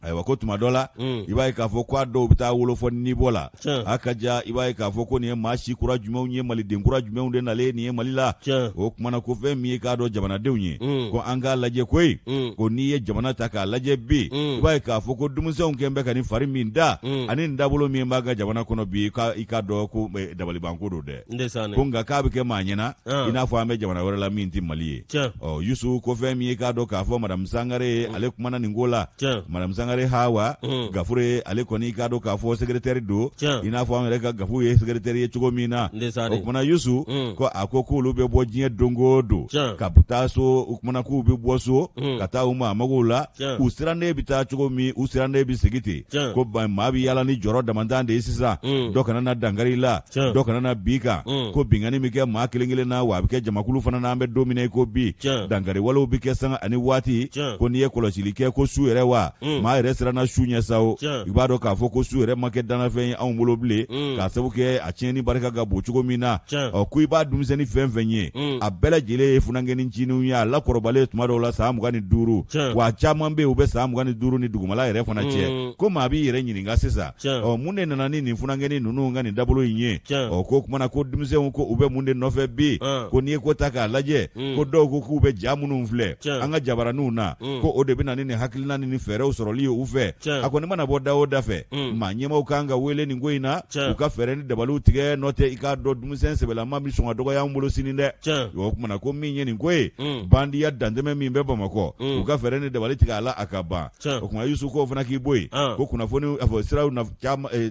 ayiwa ko tuma dɔ la mm. i b'a ye k'a fɔ ko a dɔw bɛ taa wolo fɔ nibɔ la a ka ja i b'a ye k'a fɔ ko nin ye maa si kura jumɛnw ye maliden kura jumɛnw de nalen nin ye mali la o kuma na ko fɛn min ye k'a dɔn jamanadenw ye mm. ko an k'a lajɛ koyi mm. ko n'i ye jamana ta k'a lajɛ bi i b'a ye k'a fɔ ko denmisɛnw kɛn bɛ ka nin fari min da ani nin dabolo min b'a ka jamana kɔnɔ bi i k'a dɔn ko eh, dabalibanko don dɛ ko nka k'a bɛ kɛ maa ɲɛna ah. i n'a fɔ an bɛ jamana wɛrɛ la min tɛ mali ye ɔ yusu ko fɛn min ye k'a dɔn k'a fɔ madamu sangare ye ale kumana nin ko la madamu sangare Sangare Hawa Gafure, ale kɔni k'a dɔn k'a fɔ secrétaire don, i n'a fɔ an yɛrɛ ka Gafu ye secrétaire ye cogo min na. O kumana Yusu, ko a ko k'olu bɛ bɔ diɲɛ don o don ka taa so. O kumana k'u bɛ bɔ so ka taa u maa magow la, u sirannen bɛ taa cogo min, u sirannen bɛ segin ten. Ko maa bɛ yaala ni jɔrɔ damantan de ye sisan, dɔ kana na dankari i la, dɔ kana na bin i kan. Ko binkanni bɛ kɛ maa kelen kelen na, wa a bɛ kɛ jamakulu fana na. An bɛ don min na i ko bi, dankari walew bɛ kɛ sanga ani waati. Ko n'i ye kɔlɔsili kɛ, ko su yɛrɛ wa, maa yɛrɛ siranna su ɲɛ sa o. I b'a dɔn k'a fɔ ko su yɛrɛ ma kɛ dannafɛn ye anw bolo bilen, k'a sabu kɛ a tiɲɛni barika ka bon cogo min na. Ɔ, ko i b'a denmisɛnnin fɛn fɛn ye, a bɛɛ lajɛlen ye funankɛnin ncininw ye, a lakɔrɔbalen tuma dɔw la san 25, wa caman bɛ yen, u bɛ san 25 ni dugumala yɛrɛ fana cɛ. Ko maa b'i yɛrɛ ɲininka sisan, ɔ, mun de nana ni nin funankɛnin ninnu ka nin dabolo in ye? Ɔ, ko kumana ko denmisɛnw ko u bɛ mun de nɔfɛ bi? Ko n'i ye ko ta k'a lajɛ, ko dɔw ko k'u bɛ ja minnu filɛ an ka jabaraninw na, ko o de bɛ na ni nin hakilina ni nin fɛɛrɛw sɔrɔli ye u fɛ. A kɔni mana bɔ da o da fɛ, maa ɲɛmaaw kan ka wele nin ko in na, u ka fɛɛrɛ ni dabaliw tigɛ. N'o tɛ, i k'a dɔn denmisɛn sɛbɛlama bɛ sɔn ka dɔgɔya an bolo sini dɛ. O kumana ko min ye nin ko ye, bandiya dantɛmɛ min bɛ Bamakɔ, u ka fɛɛrɛ ni dabali tigɛ a la, a ka ban. O kuma Yusu, k'o fana k'i bɔ yen, ko kunnafoni a fɔ siraw na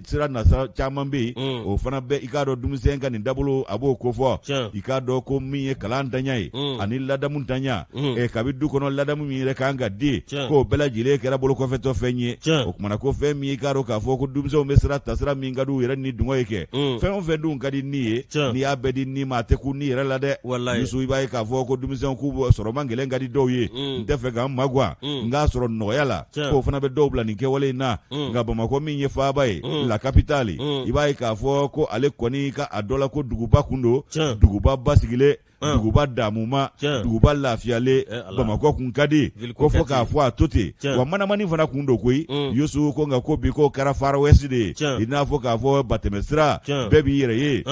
sira nasira caman bɛ yen, o fana bɛ i k'a dɔn denmisɛn ka nin dabolo a b'o kofɔ. I k'a dɔn ko min ye kalan ntanya ye ani ladamu ntanya, kabi du kɔnɔ, ladamu min yɛrɛ kan ka di, k'o bɛɛ lajɛlen kɛra bolokɔfɛtɔ fɛn ye. O kumana ko fɛn min i k'a dɔn k'a fɔ ko denmisɛnw bɛ sira ta, sira min ka di u yɛrɛ ni dungɔ ye kɛ, fɛn o fɛn dun ka di ni ye, n'i y'a bɛɛ di ni ma, a tɛ kun ni yɛrɛ la dɛ. Yusu, i b'a ye k'a fɔ ko denmisɛnw k'u sɔrɔ man gɛlɛn ka di dɔw ye, n tɛ fɛ ka n magan, n k'a sɔrɔ nɔgɔya la, k'o fana bɛ dɔw bila nin kɛwale in na. Nka Bamakɔ min ye faaba ye, la capitale, i b'a ye k'a fɔ ko ale kɔni ka a dɔ la ko duguba kun don, duguba basigilen, duguba damuma, duguba lafiyalen. Bamakɔ kun ka di ko fo k'a fɔ a to ten, wa manamani fana kun don koyi, Yusu. Ko nka ko bi k'o kɛra Far West de ye, i n'a fɔ k'a fɔ batɛmɛsira, bɛɛ b'i yɛrɛ ye.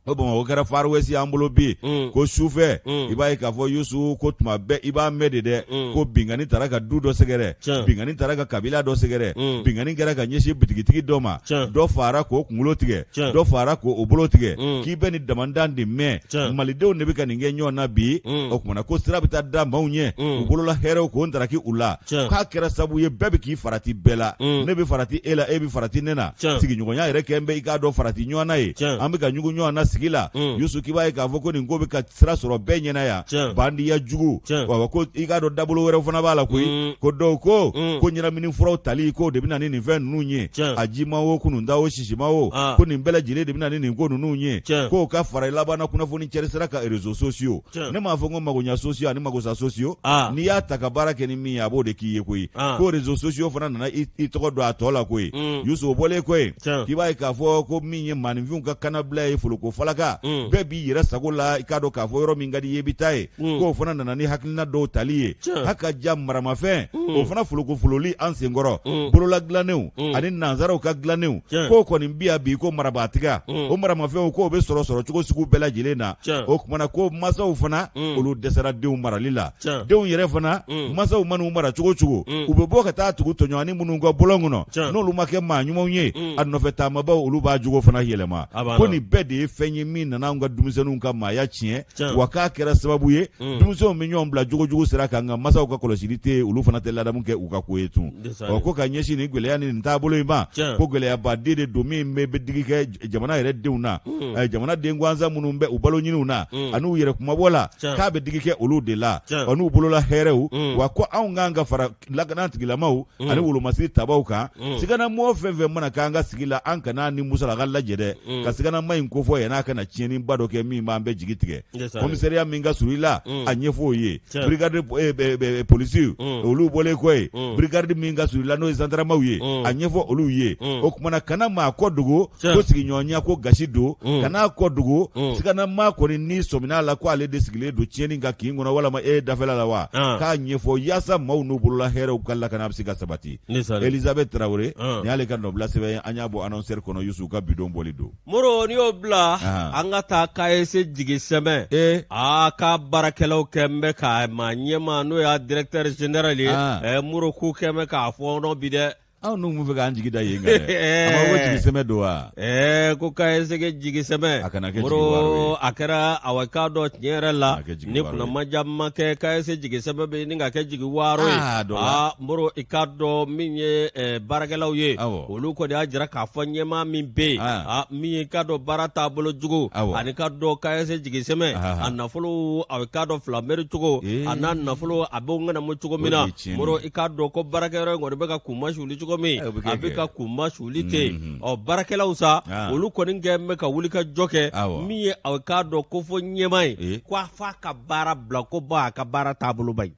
Ko Bamakɔ kɛra Far West y'an bolo bi. Ko sufɛ, i b'a ye k'a fɔ Yusu, ko tuma bɛɛ i b'a mɛn de dɛ, ko binkanni taara ka du dɔ sɛgɛrɛ, binkanni taara ka kabila dɔ sɛgɛrɛ, binkanni kɛra ka ɲɛsin bitigitigi dɔ ma, dɔ faara k'o kunkolo tigɛ, dɔ faara k'o bolo tigɛ, k'i bɛ nin damandan de mɛn. Malidenw de bɛ ka nin kɛ ɲɔgɔn na bi. O kumana ko sira bɛ taa da maaw ɲɛ, u bolola hɛrɛw k'o ntaraki u la, k'a kɛra sabu ye bɛɛ bɛ k'i farati bɛɛ la. Ne bɛ farati e la, e bɛ farati ne na. Sigiɲɔgɔnya yɛrɛ kɛ bɛ i k'a dɔn farati ɲɔgɔn na ye, an bɛ ka ɲugu ɲɔgɔn na sigi la. Yusu, k'i b'a ye k'a fɔ ko nin ko bɛ ka sira sɔrɔ bɛɛ ɲɛna yan, bandiya jugu. Wa ko i k'a dɔn dabolo wɛrɛw fana b'a la koyi. Ko dɔw ko ko ɲɛnamini furaw tali, k'o de bɛ na ni nin fɛn ninnu ye, a jima o, kununta o, sisima o, ko nin bɛɛ lajɛlen de bɛ na ni nin ko ninnu ye, k'o ka fara labanna kunnafoni cɛri sira kan, réseaux sociaux. Ne m'a fɔ ko magoɲa sociaux ani magosa sociaux, n'i y'a ta ka baara kɛ ni min ye, a b'o de k'i ye koyi. Ko réseaux sociaux fana nana i tɔgɔ don a tɔ la koyi. Yusu, o bɔlen kɔ yen, k'i b'a ye k'a fɔ ko min ye maaninfinw ka kannabila ye, foloko falaka, bɛɛ b'i yɛrɛ sago la, i k'a dɔn k'a fɔ yɔrɔ min ka di i ye, i bɛ taa yen, k'o fana nana ni hakilina dɔw tali ye, haka ja maramafɛn, o fana foloko fololi an senkɔrɔ, bolola dilannenw ani nansaraw ka dilannenw, k'o kɔni bi yan bi ko marabatiga, o maramafɛnw k'o bɛ sɔrɔ sɔrɔ cogo sugu bɛɛ lajɛlen na. O kumana ko masaw fana, olu dɛsɛra denw marali la. Denw yɛrɛ fana, masaw man'u mara cogo cogo, u bɛ bɔ ka taa tugu tɔɲɔgɔnnin minnu kɔ bɔlɔn kɔnɔ, n'olu ma kɛ maa ɲumanw ye, a nɔfɛ taamabaw, olu b'a jogo fana yɛlɛma. Ko nin bɛɛ de ye fɛn ye min nana an ka denmisɛnninw ka maaya tiɲɛ, wa k'a kɛra sababu ye denmisɛnw bɛ ɲɔgɔn bila jogojugu sira kan, nka masaw ka kɔlɔsili tɛ yen, olu fana tɛ ladamu kɛ u ka ko ye tun. Ɔ, ko ka ɲɛsin nin gɛlɛya ni nin taabolo in ma, ko gɛlɛyaba de don min bɛ digi kɛ jamana yɛrɛ denw na, jamana den gansan minnu bɛ u balo ɲiniw na ani u yɛrɛ kumabɔ la, k'a bɛ digi kɛ olu de la, ɔ, n'u bolola hɛrɛw. Wa ko anw kan ka fara lakana tigilamaw ani wolomasiri tabaw kan, siganamɔgɔ fɛn fɛn mana k'an ka sigi la, an kana ni musalaka lajɛ dɛ, ka siganama in kofɔ yann'a kana tiɲɛniba dɔ kɛ min b'an bɛɛ jigi tigɛ. Commissariat min ka surun i la, a ɲɛfɔ o ye. Brigade polisiw, olu bɔlen kɔ yen, brigade min ka surun i la, n'o ye zandaramaw ye, a ɲɛfɔ olu ye. O kumana kana maa kɔ dogo, ko sigiɲɔgɔnya ko gasi don, kana kɔ dogo. Siganama kɔni, n'i sɔmina a la ko ale de sigilen don tiɲɛni kan kin kɔnɔ walima e dafɛla la wa, k'a ɲɛfɔ yaasa maaw n'u bolola hɛrɛw ka lakana bɛ se ka sabati. Elizabeth Tarawele nin y'ale ka nɔbila sɛbɛn ye, an y'a bɔ Annonceur kɔnɔ. Yusu ka bidon bɔli don. Moro, n'i y'o bila, an ka taa KSC jigi sɛmɛ aa ka baarakɛlaw kɛn bɛ ka maa ɲɛmaa, n'o y'a directeur général ye, Moro, k'u kɛn bɛ k'a fɔɔnɔ bi dɛ. Anw dun b'a fɛ k'an jigi da yen kan dɛ. A ma ko jigi sɛmɛ don wa? Ɛɛ ko KSC jigi sɛmɛ. A kana kɛ jigi waaro ye. A kɛra awa k'a dɔn tiɲɛ yɛrɛ la. Ni kunnamadiya ma kɛ KSC jigi sɛmɛ bɛ ɲini ka kɛ jigi waaro ye. Aa dɔ la. Aa Moro i k'a dɔn min ye baarakɛlaw ye. Awɔ. Olu kɔni y'a jira k'a fɔ ɲɛmaa min bɛ yen. Aa. Min ye k'a dɔn baara taabolo jugu. Awɔ. Ani k'a dɔn KSC jigi sɛmɛ. Ahan. A nafolo a k'a dɔn filameri cogo. Ee. A n'a nafolo a b'o ŋanamu cogo min O na. de ye tiɲɛni ye. Moro i k'a dɔn ko baarakɛyɔrɔ in kɔni bɛ ka kunmasuli cogo min. O bɛ kɛ A bɛ kɛ. ka kunmasuli ten. Mhm. Ɔ baarakɛlaw sa. Ah. Olu kɔni kɛlen bɛ ka wuli ka jɔ kɛ. Awɔ. Min ye a k'a dɔn ko fɔ ɲɛmaa ye. Ee. Ko a f'a ka baara bila ko ba a ka baara taabolo man ɲi.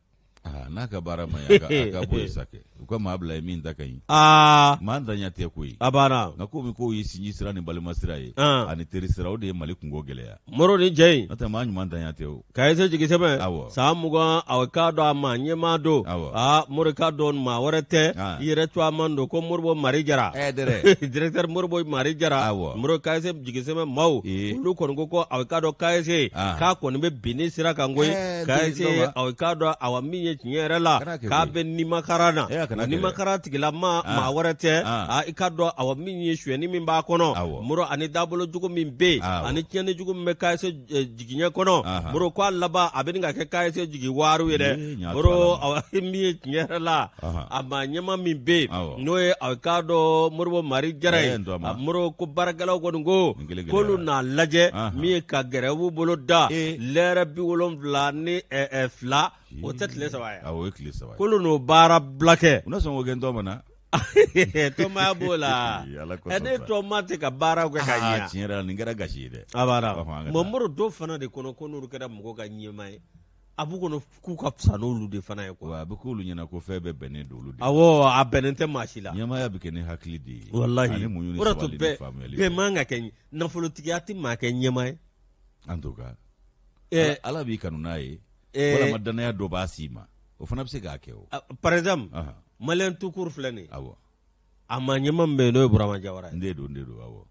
Aa n'a ka baara man ɲi a ka bɔ yen sa kɛ. U ka maa bila yen min ta ka ɲi. Aa. Maa ntanya tɛ koyi. A banna. Nka komi kow ye sinji sira ni balima sira ye. An. Ani teri sira o de ye Mali kunko gɛlɛya. Moro ni cɛ in. N'o tɛ maa ɲuman ntanya tɛ o. KSC jigi sɛmɛ. Awɔ. San 20 a k'a dɔn a maa ɲɛmaa don. Awɔ. Aa Moro k'a dɔn maa wɛrɛ tɛ. Ah. I yɛrɛ tɔgɔ man don ko Moribo Mari Jara. Ɛ dɛrɛ. Directeur Moribo Mari Jara. Awɔ. Moro KSC jigi sɛmɛ maaw. Ee. Olu kɔni ko a k'a dɔn KSC. Ah. K'a kɔni bɛ binni sira kan koyi. Ɛɛ, KSC dɔgɔ. a k'a dɔn awa min ye tiɲɛ yɛrɛ la. Kana kɛ K'a koyi. bɛ nimakaran na. Ee, a kana kɛ dɛ. Nimakaran tigilama Ah. maa wɛrɛ tɛ. Ah. Aa i k'a dɔn awa min ye sonyɛni min b'a kɔnɔ. Awɔ. Moro ani dabolo jugu min bɛ yen. Awɔ. Ani tiɲɛni jugu min bɛ KSC jigiɲɛ kɔnɔ. Aha. Moro k'a laban a bɛ nin ka kɛ KSC jigi waaru ye dɛ. Ee, ɲa Moro to a la. awa min ye tiɲɛ yɛrɛ la. Aha. A maa ɲɛmaa min bɛ yen. Awɔ. N'o ye a k'a dɔn Moribo Mari Jara ye. Ee, n tɔgɔma. A Moro ko baarakɛlaw kɔni ko. Nin kelen K'olu gɛlɛyara. n'a lajɛ. Aha. Min ye ka gɛrɛwu bolo da. Ee. Lɛrɛ 72 o tɛ tile 3 ye. Awɔ, o ye tile 3 ye. K'olu n'o baara bila kɛ. U na sɔn k'o kɛ n tɔgɔma na. Tɔnmaya b'o la. Ala kosɔn Ɛ, ne sa. tɔnma tɛ ka baaraw kɛ ka Aa, ɲɛ. tiɲɛ yɛrɛ la nin kɛra gasi ye dɛ. A banna. Ɔhɔn, an ka Mɔ taa. Moro dɔw fana de kɔnɔ ko n'olu kɛra mɔgɔ ka ɲɛmaa ye a b'u kɔnɔ k'u ka fisa n'olu de fana ye quoi. Wa a bɛ k'olu ɲɛna ko fɛn bɛɛ bɛnnen don olu de ma. Awɔ, a bɛnnen tɛ maa si la. Ɲɛmaaya bɛ kɛ ni hakili de ye. Walahi. Ani muɲu ni O de y'a to sabali ni bɛɛ faamuyali. bɛɛ man ka kɛ nafolotigiya tɛ maa kɛ ɲɛmaa ye. En tout cas. Ɛɛ, Ala b'i kanu n'a ye. ɛɛ, Walama danaya dɔ b'a s'i ma. O fana bɛ se k'a kɛ o. Par exemple, Ahan, Malien tout court filɛ nin ye. Awɔ. A maa ɲɛmaa min bɛ yen n'o ye Burama Jawara ye. N de don, n de don, awɔ.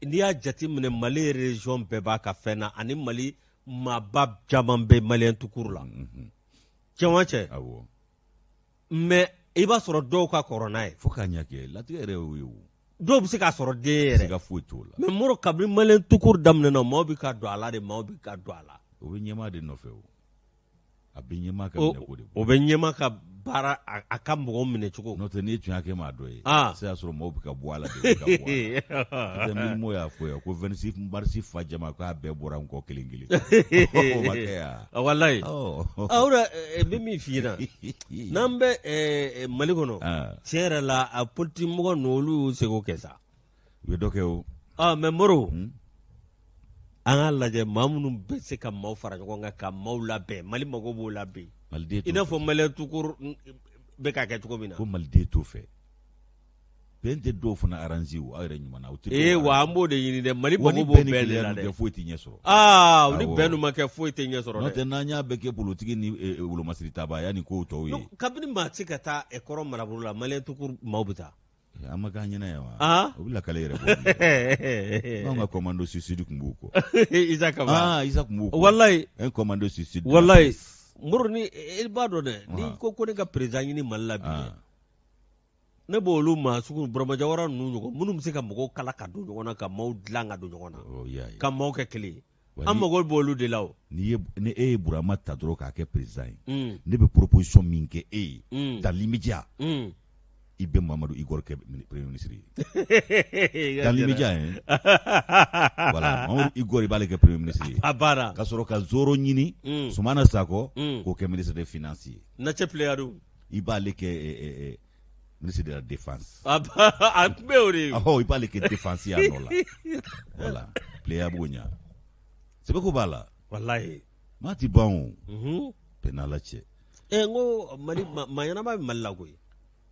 N'i y'a jateminɛ Mali région bɛɛ b'a ka fɛn na ani Mali maaba caman bɛ Malien tout court la. Cɛ o cɛ. Awɔ. Mais i b'a sɔrɔ dɔw ka kɔrɔ n'a ye. Fo k'a ɲɛ kɛ latigɛ yɛrɛ y'o ye o. Dɔw bɛ se k'a sɔrɔ den yɛrɛ. Siga foyi t'o la. Mais Moro kabini Malien tout court daminɛna maaw bɛ ka don a la de maaw bɛ ka don a la. O bɛ ɲɛmaa de nɔfɛ o. A bɛ ɲɛmaa ka O minɛ ko de o bɛ ɲɛmaa ka baara a ka mɔgɔw minɛ cogo. N'o tɛ n'i tun y'a kɛ maa dɔ ye. Ah. Se y'a sɔrɔ maaw bɛ ka bɔ a la de, u bɛ ka bɔ a la. N'o tɛ Milimo y'a fɔ yan ko 26 mars fa jama k'a bɛɛ bɔra n kɔ kelen kelen. O ma kɛ yan. Walayi. Ɔ. Ah, o de n bɛ min f'i ɲɛna. N'an bɛ Mali kɔnɔ. Ah. Tiɲɛ yɛrɛ la a politique mɔgɔ ninnu olu y'u seko kɛ sa. U ye dɔ kɛ o. Ah mais Moro. Hmm? An k'a lajɛ maa minnu bɛ se ka maaw fara ɲɔgɔn kan ka maaw labɛn Mali mago b'o la bi. Maliden I n'a fɔ Malien tout court bɛ ka kɛ cogo min na. Ko Maliden t'o fɛ. Bɛn tɛ dɔw fana arranger o aw yɛrɛ ɲuman na. O tɛ dɔw Ee wa arranger. an b'o de ɲini dɛ Mali Wa ni mago b'o bɛn ni bɛɛ de kelenya la dun dɛ. kɛ foyi tɛ ɲɛ sɔrɔ. Aa ni Awɔ. bɛn dun ma kɛ foyi tɛ ɲɛ sɔrɔ N'o dɛ. tɛ n'an y'a bɛɛ kɛ politiki ni wolomasiri tabaya ni kow tɔw ye. Non, kabini maa tɛ se ka taa kɔrɔn marabolo la Malien tout court maaw bɛ taa. An ma k'an ɲɛna yan wa? Ah. O bɛ lakale yɛrɛ bɔ bilen. Anw ka commando suicide tun b'u kɔ. Isa Kaba. Ah, Isa tun b'u kɔ. Walayi. Un commando suicide. Walayi. Moro ni i b'a dɔn dɛ n'i Ah. ko ko ne ka président ɲini Mali la bi dɛ. Ah. Ne b'olu maa sugu Burama Jawara ninnu ɲɔgɔn minnu bɛ se ka mɔgɔw kala ka don ɲɔgɔn na ka maaw dilan ka don ɲɔgɔn na. Oh, i y'a ye. Ka maaw kɛ kelen ye. Wa An mago b'olu de la o. Ni e ye Burama ta dɔrɔn k'a kɛ président ye. Mm. Ne bɛ proposition min kɛ e ye. Mm. Dans l'immédiat. Mm. I bɛ Mamadu Igor kɛ premier ministre ye. Dans l'immédiat hein. Voilà, Mamadu Igor i b'ale kɛ premier ministre ye. A banna. Ka sɔrɔ ka Zoro ɲini. Mm. Sumana Sakɔ. Mm. K'o kɛ ministre des finances ye. Nacɛ Pléyadou. I b'ale kɛ ministre de la défense. A tun bɛ o de ye. Ɔhɔ, i b'ale kɛ défense ye a nɔ la. Voilà, Pléa b'o ɲa. Sɛbɛko b'a la. Walayi. Maa ti ban o. Mhm. Bɛɛ n'Ala cɛ. Ɛ n ko Mali maa ɲɛnama bɛ Mali la koyi.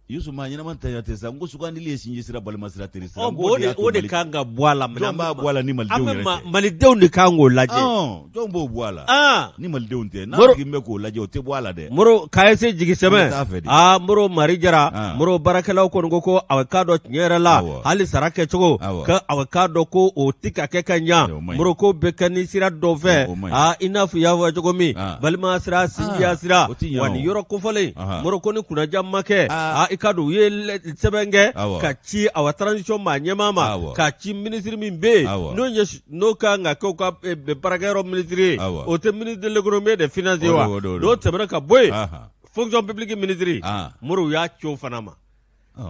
Yusu maa ɲɛnama tanya tɛ sa n ko sugandili ye sinji sira balima sira teri sira. Ɔ N ko bon de y'a to o de Mali- kan ka bɔ a la. Jɔn b'a bɔ a la ni An malidenw bɛ yɛrɛ tɛ? malidenw de kan k'o lajɛ. Ɔn, jɔn b'o bɔ a la? Ah. Ni malidenw tɛ, n'a Moro- tigi bɛ k'o lajɛ o tɛ bɔ a la dɛ. Moro KSC jigi An bɛ taa sɛmɛ fɛ de. aa Moro Mari Jara Ah. Moro baarakɛlaw kɔni ko ko a k'a dɔn tiɲɛ yɛrɛ la Awɔ. hali sara kɛcogo Awɔ. ko a k'a dɔn ko o tɛ ka kɛ ka ɲa O man ɲi. Moro ko bɛ kɛ ni sira dɔ fɛ O man ɲi. aa i n'a fɔ i y'a fɔ cogo min Ah. balima sira sinjiya Ah, sira o tɛ ɲa wa o. nin yɔrɔ kofɔlen Aha. Moro ko ni kunnaja ma kɛ Ah. aa i i ka dɔn u ye sɛbɛn kɛ ka ci awa transition maa ɲɛmaa ma, ka ci minisiri min bɛ yen n'o ɲɛ n'o ka kan ka kɛ u ka baarakɛyɔrɔ minisiri ye, o tɛ ministre de l'économie et des finances ye wa? N'o tɛmɛna ka bɔ yen, fonction publique minisiri Mori, u y'a ci o fana ma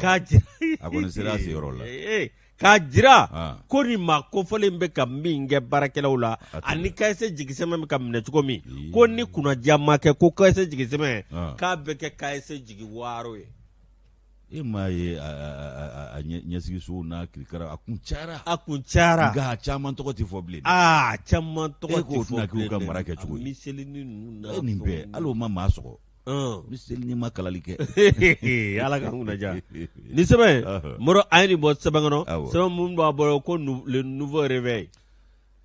k'a jira a kɔni sera a seyɔrɔ la. K'a jira ko nin maa kofɔlen bɛ ka min kɛ baarakɛlaw la ani kayese jigisɛmɛ bɛ ka minɛ cogo min, ko ni kunnadiya ma kɛ, ko kayese jigisɛmɛ k'a bɛ kɛ kayese jigi waaro ye. E m'a ye a ɲɛsigisow n'a kirikara, a kun cayara. A kun cayara. Nka a caman tɔgɔ tɛ fɔ bilen. Aa, caman tɔgɔ tɛ fɔ bilen. E k'o tɛna k'u ka mara kɛ cogo ye. Miselini ninnu n'a nin bɛɛ, hali o ma maa sɔgɔ. Miselini ma kalali kɛ. Ala ka kunna diya. Nin sɛbɛn, Moro, a ye nin bɔ sɛbɛn kɔnɔ, sɛbɛn minnu b'a bolo ko le nouveau réveil.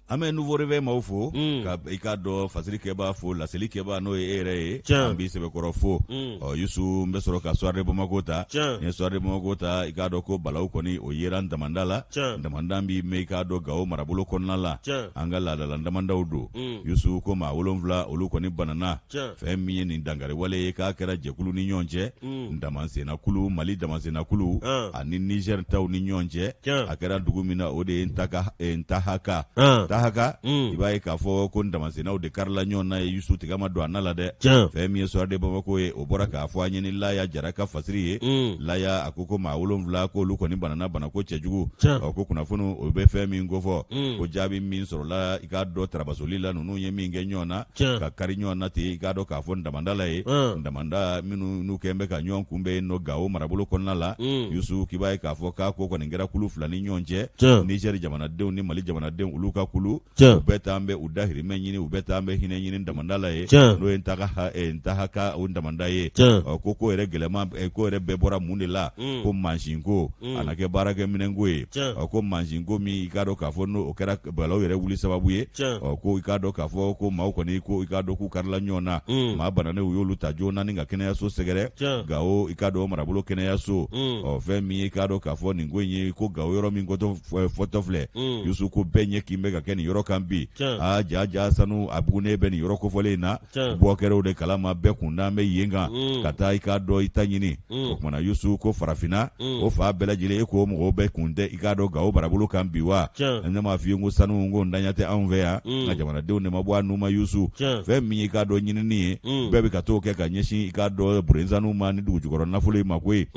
An bɛ nouveau réveil maaw fo, ka i k'a dɔn fasiri kɛbaa fo, laseli kɛbaa n'o ye e yɛrɛ ye, an b'i sɛbɛkɔrɔ fo. Ɔ Yusu, n bɛ sɔrɔ ka Soir de Bamako ta. N ye Soir de Bamako ta, i k'a dɔn ko balawu kɔni o yera damanda la. Damanda bɛ mɛn i k'a dɔn Gawo marabolo kɔnɔna la, an ka laadala damandaw don. Yusu, ko maa 7 olu kɔni banana. Fɛn min ye nin dankariwale ye, k'a kɛra jɛkulu ni ɲɔgɔn cɛ, damansennakulu, Mali damansennakulu ani Nizɛri taw ni ɲɔgɔn cɛ. A kɛra dugu min na, o de ye Ntahaka. Ntahaka, i b'a ye k'a fɔ ko damasennaw de karila ɲɔgɔn na ye. Yusu, tiga ma don a na la dɛ. Fɛn min ye Soir de Bamako ye, o bɔra k'a fɔ an ye ni Laya Jara ka fasiri ye. Laya a ko maa 7 k'olu kɔni banana banako cɛjugu. Ɔ ko kunnafoni o bɛ fɛn min kofɔ, ko jaabi min sɔrɔla i k'a dɔn tarabasoli la, ninnu ye min kɛ ɲɔgɔn na ka kari ɲɔgɔn na ten, i k'a dɔn k'a fɔ damanda la ye damanda minnu n'u kɛn bɛ ka ɲɔgɔn kunbɛn yen nɔ Gawo marabolo kɔnɔna la. Yusu, k'i b'a ye k'a fɔ k'a ko kɔni kɛra kulu fila ni ɲɔgɔn cɛ, Nizɛri jamanadenw ni Mali jamanadenw, olu ka kulu. U bɛɛ taa bɛ u dahirimɛ ɲini, u bɛɛ taa bɛ hinɛ ɲini damanda la ye, n'o ye Ntahaka o damanda ye. Ɔ ko ko yɛrɛ gɛlɛman, ko yɛrɛ bɛɛ bɔra mun de la? Ko mansinko, a na kɛ baarakɛminɛnko ye. Ɔ ko mansinko min, i k'a dɔn k'a fɔ n'o kɛra balawu yɛrɛ wuli sababu ye. Ɔ ko i k'a dɔn k'a fɔ ko maaw kɔni, ko i k'a dɔn k'u karila ɲɔgɔn na, maa bananen, u y'olu ta joona ni ka kɛnɛyaso sɛgɛrɛ, Gawo i k'a dɔn marabolo kɛnɛyaso. Ɔ fɛn min ye i k'a dɔn k'a fɔ nin ko in ye, ko Gawo yɔrɔ min fɔtɔ filɛ, Yusu, ko bɛɛ ɲɛ kin bɛ ka kɛ nin yɔrɔ kan bi. Aa ja ja, sanu a bugunen bɛ nin yɔrɔ kofɔlen in na, bɔ kɛra o de kalama, bɛɛ kun dalen bɛ yen kan ka taa i k'a dɔn i ta ɲini. O kumana Yusu, ko farafinna o fan bɛɛ lajɛlen, e ko mɔgɔw bɛɛ kun tɛ i k'a dɔn Gawo marabolo kan bi wa? Ne m'a f'i ye ko sanu ko ntanya tɛ anw fɛ yan, nka jamanadenw de ma bɔ a nu ma. Yusu, fɛn min ye i k'a dɔn ɲinini ye, bɛɛ bɛ ka t'o kɛ ka ɲɛsin i k'a dɔn burensanu ma ni dugujukɔrɔ nafolo in ma koyi.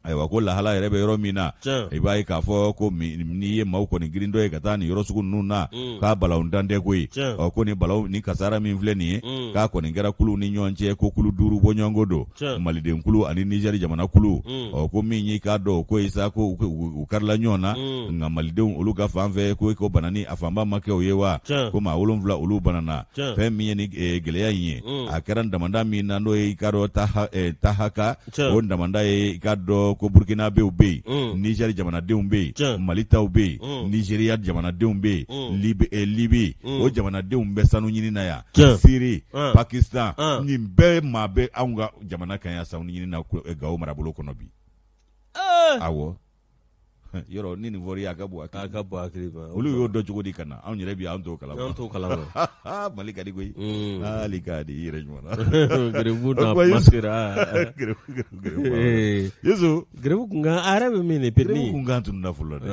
Ayiwa, ko lahala yɛrɛ bɛ yɔrɔ min na, i b'a ye k'a fɔ ko n'i ye maaw kɔni girintɔ ye ka taa nin yɔrɔ sugu ninnu na, k'a balawuntan tɛ koyi. Ɔ ko ni balawu ni kasara min filɛ nin ye, k'a kɔni kɛra kuluw ni ɲɔgɔn cɛ, ko kulu 5 bɔɲɔgɔnko don, maliden kulu ani nizɛri jamana kulu. Ɔ ko min y'i k'a dɔn ko isa ko u karila ɲɔgɔn na, nka malidenw olu ka fan fɛ, ko ko banani a fanba ma kɛ o ye wa? Ko maa 7 olu banana. Fɛn min ye ni gɛlɛya in ye, a kɛra damanda min na, n'o ye i k'a dɔn Tahaka o damanda ye, i k'a dɔn ko burukinabew bɛ yen, nizɛri jamanadenw bɛ yen, mali taw bɛ yen, nizeriya jamanadenw bɛ yen, libi o jamanadenw bɛ sanu ɲini na yan, siri, pakistan, nin bɛɛ maa bɛ anw ka jamana kan yan sanu ɲini na Gawo marabolo kɔnɔ bi. Awɔ, yɔrɔ ni nin fɔra i ye, a ka bon hakili a ka bon hakili ma. Olu y'o dɔn cogo di ka na? Anw yɛrɛ bi an t'o kalama. An t'o kalama. Mali ka di koyi. Hali k'a di i yɛrɛ ɲuman na. Garibu na kuma sera. Garibu Yesu. Garibu kunkan a yɛrɛ bɛ min de permis. Garibu kunkan tununna fɔlɔ dɛ.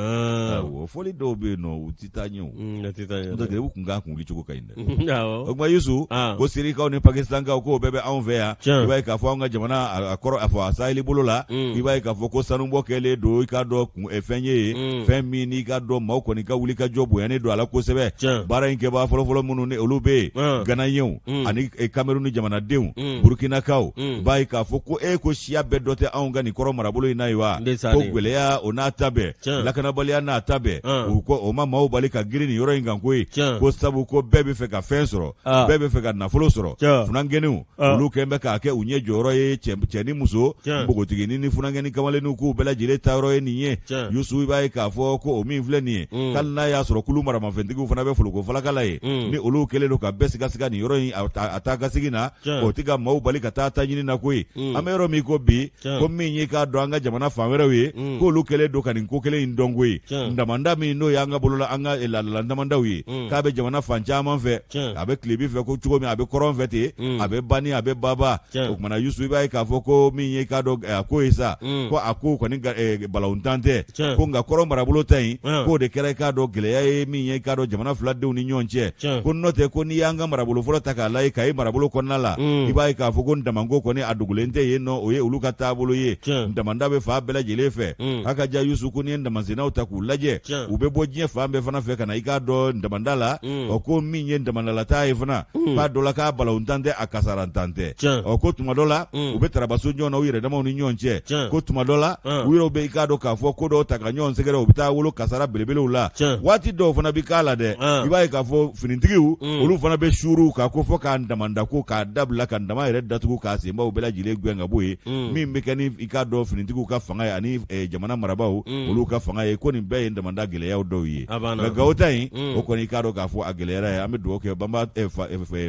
Awɔ, fɔli dɔw bɛ yen nɔ, u tɛ taa ɲɛ o. U tɛ taa ɲɛ. N'o tɛ garibu kunkan kun wuli cogo ka ɲi dɛ. Awɔ. O tuma Yesu, ko Sirikaw ni Pakistankaw k'o bɛɛ bɛ anw fɛ yan. I b'a ye k'a fɔ anw ka jamana a kɔrɔ a fɔ a saheli bolo la, i b'a ye k'a fɔ ko sanubɔ kɛlen don i k'a dɔn fɛn ye fɛn min n'i k'a dɔn maaw kɔni ka wuli ka jɔ bonyanen don a la kosɛbɛ. Baara in kɛbaa fɔlɔfɔlɔ minnu ni olu bɛ yen, Ganayɛnw ani Kameruni jamanadenw, Burukinakaw, i b'a ye k'a fɔ ko e ko siya bɛɛ dɔ tɛ anw ka nin kɔrɔ marabolo in na ye wa? Ko gɛlɛya o n'a ta bɛɛ, lakanabaliya n'a ta bɛɛ, u ko o ma maaw bali ka girin nin yɔrɔ in kan koyi, ko sabu ko bɛɛ bɛ fɛ ka fɛn sɔrɔ, bɛɛ bɛ fɛ ka nafolo sɔrɔ. Funankɛninw olu kɛlen bɛ k'a kɛ u ɲɛ jɔyɔrɔ ye, cɛ ni muso, npogotiginin ni funankɛnin kamalenninw, k'u bɛɛ lajɛlen taayɔrɔ ye nin ye. Yusu, i b'a ye k'a fɔ ko o min filɛ nin ye, hali n'a y'a sɔrɔ kulu maramafɛntigiw fana bɛ foloko falaka la yen, ni olu kɛlen don ka bɛɛ sigasiga nin yɔrɔ in a taa ka segin na, o tɛ ka maaw bali ka taa ta ɲini na koyi. An bɛ yɔrɔ min ko bi, ko min ye k'a dɔn an ka jamana fan wɛrɛw ye, k'olu kɛlen don ka nin ko kelen in dɔn koyi. Damanda min n'o y'an ka bolola an ka laadala damandaw ye, k'a bɛ jamana fan caman fɛ, a bɛ tilebin fɛ ko cogo min, a bɛ kɔrɔn fɛ ten, a bɛ bani, a bɛ baba. O kumana Yusu, i b'a ye k'a fɔ ko min ye k'a dɔn a ko ye sa, ko a ko kɔni balawuntan tɛ ko, nka kɔrɔn marabolo ta in, k'o de kɛra i k'a dɔn gɛlɛya ye min ye k'a dɔn jamana fila denw ni ɲɔgɔn cɛ. Ko n'o tɛ, ko n'i y'an ka marabolo fɔlɔ ta k'a lajɛ Kayi marabolo kɔnɔna la, i b'a ye k'a fɔ ko damanko kɔni a dogolen tɛ yen nɔ, o ye olu ka taabolo ye. Damanda bɛ fan bɛɛ lajɛlen fɛ. A ka ja Yusu, ko n'i ye damasennaw ta k'u lajɛ, u bɛ bɔ diɲɛ fan bɛɛ fana fɛ ka na i k'a dɔn damanda la. Ɔ, ko min ye damandalata ye fana, k'a dɔ la k'a balawuntan tɛ, a kasarantan tɛ. Ɔ, ko tuma dɔ la u bɛ tarabaso ɲɔgɔn na u yɛrɛ damaw ni ɲɔgɔn cɛ, ko tuma dɔ la u yɛrɛw bɛ i k'a dɔn k'a fɔ ko dɔw ta ka ɲɔgɔn sɛgɛrɛ, u bɛ taa wolo kasara belebelew la. Waati dɔw fana bɛ k'a la dɛ, i b'a ye k'a fɔ finitigiw olu fana bɛ suuru k'a ko fɔ k'a damanda ko k'a dabila, ka dama yɛrɛ datugu, k'a senbaw bɛɛ lajɛlen gɛn ka bɔ yen, min bɛ kɛ ni i k'a dɔn finitigiw ka fanga ye ani jamana marabaaw olu ka fanga ye, ko nin bɛɛ ye damanda gɛlɛyaw dɔw ye. Nka Gawo ta in, o kɔni i k'a dɔn k'a fɔ a gɛlɛyara ye. An bɛ dugawu kɛ banba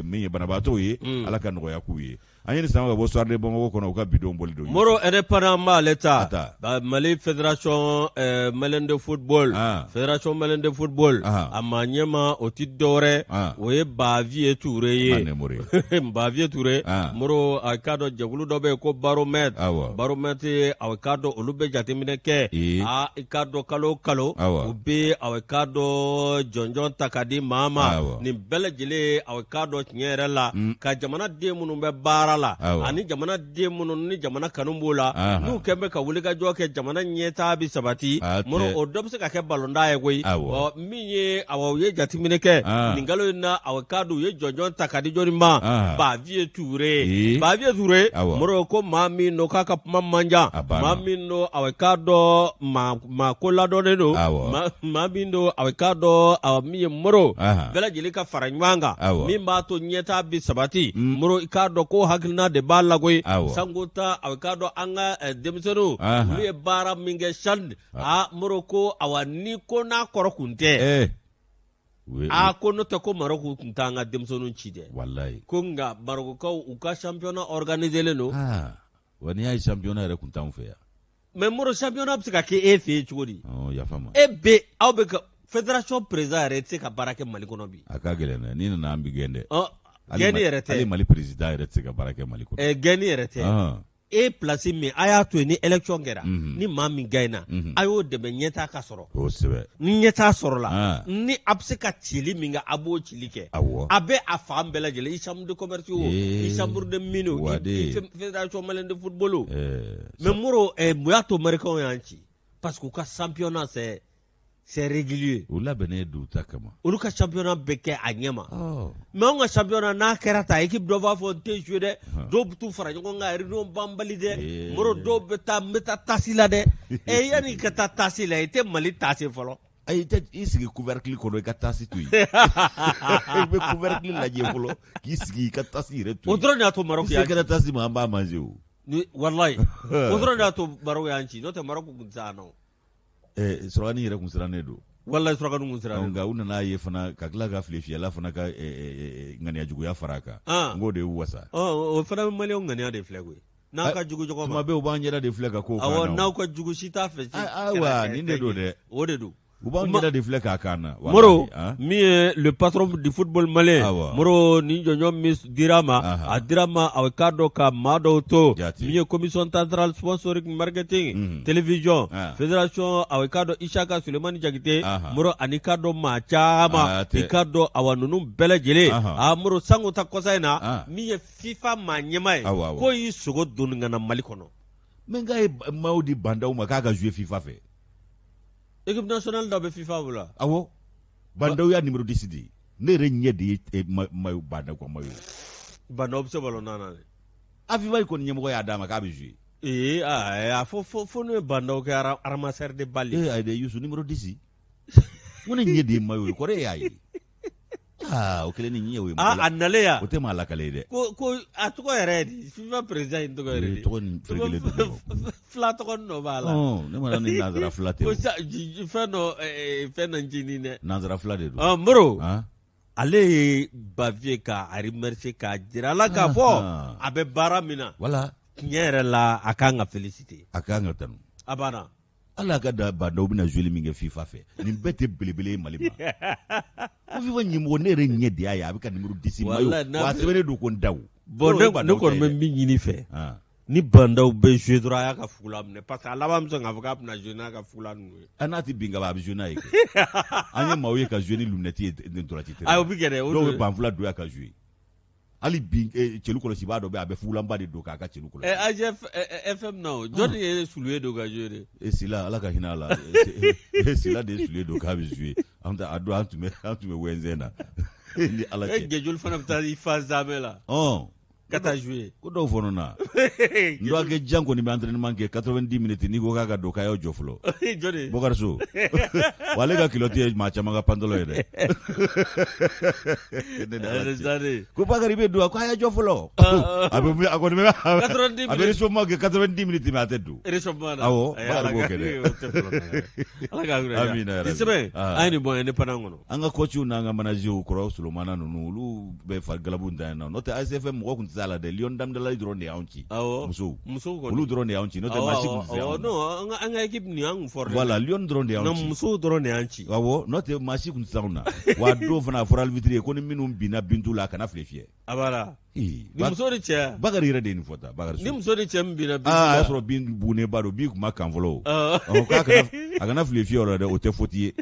min ye banabaatɔw ye, Ala ka nɔgɔya k'u ye. An ye nin sama ka bɔ Soir de Bamako kɔnɔ, u ka bidon boli don. Moro, Indépendant b'ale ta. Mali Fédération malienne de football, Fédération malienne de football, a maa ɲɛma o tɛ dɔwɛrɛ, o ye Baviye Ture ye. Baviye Ture, Moro, a k'a dɔn jɛkulu dɔ bɛ yen ko baromètre. Baromètre, a k'a dɔn olu bɛ jateminɛ kɛ. Aa, i k'a dɔn kalo o kalo, u bɛ a k'a dɔn jɔnjɔn ta ka di maa ma. Nin bɛɛ lajɛlen, a k'a dɔn tiɲɛ yɛrɛ la, ka jamanaden minnu bɛ baara la ani jamanaden minnu ni jamana kanu b'o la, n'u kɛn bɛ ka wulikajɔ kɛ jamana ɲɛtaa bɛ sabati, Moro, o dɔ bɛ se ka kɛ balontan ye koyi. Ɔ, min ye, awa, u ye jateminɛ kɛ nin kalo in na, awa, k'a dɔn u ye jɔnjɔn ta ka di jɔni ma? Baviye Ture. Baviye Ture, Moro, ko maa min don k'a ka kuma man jan, maa min don, awa, k'a dɔn maa ko ladɔnnen don, maa min don, awa, k'a dɔn, awa, min ye Moro, bɛɛ lajɛlen ka fara ɲɔgɔn kan, min b'a to ɲɛtaa bɛ sabati. Moro, i k'a dɔn ko hakilina de b'a la koyi. Sanko ta, awa, k'a dɔn an ka denmisɛnninw, olu ye baara min kɛ CHAN, aa Moro, ko awa, ni ko n'a kɔrɔ kun tɛ, aa ko n'o tɛ ko Marɔku tun t'an ka denmisɛnninw ci dɛ. Walayi. Ko nka Marɔkukaw, u ka championnat organiselen don. Wa n'i y'a ye championnat yɛrɛ tun t'anw fɛ yan. Mais Moro, championnat bɛ se ka kɛ e fɛ yen cogo di? Yafa ma. E bɛ aw bɛ ka fédération président yɛrɛ tɛ se ka baara kɛ Mali kɔnɔ bi. A ka gɛlɛn dɛ, n'i nana an bɛ gɛn dɛ. Gɛnni yɛrɛ tɛ. Hali Mali président yɛrɛ tɛ se ka baara kɛ Mali kɔnɔ. Gɛnni yɛrɛ tɛ. E place min a y'a to yen, ni élection kɛra, ni maa min gagnera, a y'o dɛmɛ ɲɛtaa ka sɔrɔ. Kosɛbɛ. Ni ɲɛtaa sɔrɔla, ni a bɛ se ka cili min kɛ, a b'o cili kɛ. A bɛ a fan bɛɛ lajɛlen, i chambre de commerce o, i chambre de mine o, i fédération malienne de football o. Mais Moro, mun y'a to Marocains y'an ci? Parce que u ka championnat c'est régulier. U labɛnnen don u ta kama. Olu ka championnat bɛ kɛ a ɲɛ ma. Mais anw ka championnat n'a kɛra tan, équipe dɔ b'a fɔ n tɛ jouer dɛ, dɔw bɛ t'u fara ɲɔgɔn kan réunion banbali dɛ, Moro, dɔw bɛ taa n bɛ taa tasi la dɛ. E, yanni ka taa tasi la, i tɛ Mali tasi fɔlɔ. Ayi, i tɛ i sigi couvercle kɔnɔ i ka tasi to yen. I bɛ couvercle lajɛ fɔlɔ k'i sigi i ka tasi yɛrɛ to yen. O dɔrɔn de y'a to Maroc y'a ci. I se kɛra tasi ma, an b'a manger o. Ni walayi, o dɔrɔn de y'a to Maroc y'an ci, n'o tɛ Maroc tun tɛ se an na o. Surakani yɛrɛ kun sirannen don. Walayi, surakani kun sirannen don. Nka u nana ye fana ka tila ka file fiyɛla fana ka ŋaniya juguya fara a kan. N k'o de y'u wasa. O fana bɛ maliyɛnw ŋaniya de filɛ koyi. N'aw ka jugu ɲɔgɔn ma. Tuma bɛɛ u b'an ɲɛda de filɛ ka kow k'an na. Awɔ, n'aw ka jugu si t'a fɛ. Ayiwa, nin de don dɛ. O de don. U b'anw ɲɛda de filɛ k'a k'an na. Moro, min ye le patron du football malien, Moro, nin jɔnjɔn min dira ma, a dira ma, a k'a dɔn ka maa dɔw to, min ye commission centrale sponsoring marketing, télévision, fédération, a k'a dɔn Isaka Sulemani Jakite, Moro, ani k'a dɔn maa caman, i k'a dɔn, awa, ninnu bɛɛ lajɛlen, a Moro, sango ta kɔsa in na, min ye FIFA maa ɲɛmaa ye, k'o y'i sogo doni ka na Mali kɔnɔ. Min k'a ye maillot di Ba Ndaw ma k'a ka jouer FIFA fɛ. Équipe nationale dɔ bɛ FIFA bolo. Awɔ, Ba Ndaw y'a numéro 10 de ye. Ne yɛrɛ ɲɛ de ye maillot, Ba Ndaw ka maillot. Ba Ndaw bɛ se ballon na dɛ. A FIFA kɔni ɲɛmɔgɔ y'a d'a ma k'a bɛ jouer. Ee, a fɔ fo fo n'o ye Ba Ndaw kɛ ramasseur de balle ye. Ee ayi dɛ, Yusu, numéro 10. N ko ne ɲɛ de ye maillot ye, kɔrɔ e y'a ye. Aa, o kelen ni ɲɛ o ye. Aa, a nalen yan. O tɛ maa lakale ye dɛ. Ko a tɔgɔ yɛrɛ ye di? FIFA président in tɔgɔ yɛrɛ di? Tɔgɔ nin ferekelen don. fila tɔgɔ dɔ b'a la. Ne ma ni nanzara fila tɛ. Ko fɛn dɔ fɛn dɔ ncinin dɛ. Nanzara fila de don. Moro. Ale ye Bavieux k'a remercier k'a jira a la k'a fɔ a bɛ baara min na. Voilà. Tiɲɛ yɛrɛ la a kan ka féliciter. A kan ka tanu. A banna. Ala ka da Ba Ndaw bɛna jouer min kɛ FIFA fɛ nin bɛɛ tɛ belebele ye Mali ma. Ko FIFA ɲɛmɔgɔ ne yɛrɛ ɲɛ de y'a ye a bɛ ka numéro 10 maillot wa a sɛbɛnnen don ko Ndaw. Bon ne kɔni bɛ min ɲini fɛ. Ni Ba Ndaw bɛ jouer dɔrɔn a y'a ka fugulan minɛ parce que a laban bɛ sɔn k'a fɔ k'a bɛna jouer n'a ka fugulan ninnu ye. A n'a tɛ bin kaban a bɛ jouer n'a ye kɛ. An ye maaw ye ka jouer ni lunette ye ntolanci terrain kan. Ayi o bɛ kɛ dɛ. Dɔw bɛ banfula don yan ka jouer. Hali bi celu kɔlɔsibaa dɔ bɛ yen a bɛ fugulanba de don k'a ka celu kɔlɔsi. Ɛ AGFM na o jɔnni ye soulier don ka jouer de. E Sila Ala ka hinɛ a la Sila de ye soulier don k'a bɛ jouer an a don an tun bɛ wɛnzɛn na ni Ala cɛ. E Gɛjoli fana bɛ taa i fa zamɛ la. Ɔn. Ka taa jouer. Ko dɔw fɔnɔ na. N dɔgɔkɛ jan kɔni bɛ entraînement kɛ 90 minutes n'i ko k'a ka don k'a y'aw jɔ fɔlɔ. Jɔni? Bokari So. Wa ale ka culotte ye maa caman ka pantalon ye dɛ. Ne ni Ala cɛ. Ko Bakari bɛ don wa? Ko a y'a jɔ fɔlɔ. A bɛ a kɔni bɛ a bɛ réchauffement kɛ 90 minutes mais a tɛ don. Réchauffement na. Awɔ Bakari b'o kɛ dɛ. Ala k'a wuli. Amina yarabi. Nin sɛbɛn an ye nin bɔ indépendant kɔnɔ. An ka coachw n'an ka managerw kɔrɔ Solomana ninnu olu bɛ fari galabu dan na n'o tɛ ASFM mɔgɔ tun tɛ se a la dɛ Lion Damdalaye dɔrɔn de y'anw ci. Awɔ. Musow. Musow kɔni. Olu dɔrɔn de y'anw ci n'o tɛ maa si tun tɛ se anw na. Non an ka équipe nin an tun fort. Voilà Lion dɔrɔn de y'anw ci. Musow dɔrɔn de y'an ci. Awɔ n'o tɛ maa si tun tɛ se anw na. Wa a don fana a fɔra arbitre ye ko ni minnu binna Bintu la a kana file fiyɛ. A b'a Ni muso ni cɛ. Bakari yɛrɛ de ye nin fɔ tan Bakari. Ni muso ni cɛ min binna Bintu la. Aa a y'a sɔrɔ bin bunnenba don bin tun ma kan fɔlɔ o. Ɔ k'a kana a kana file fiyɛ o la dɛ o tɛ faute ye.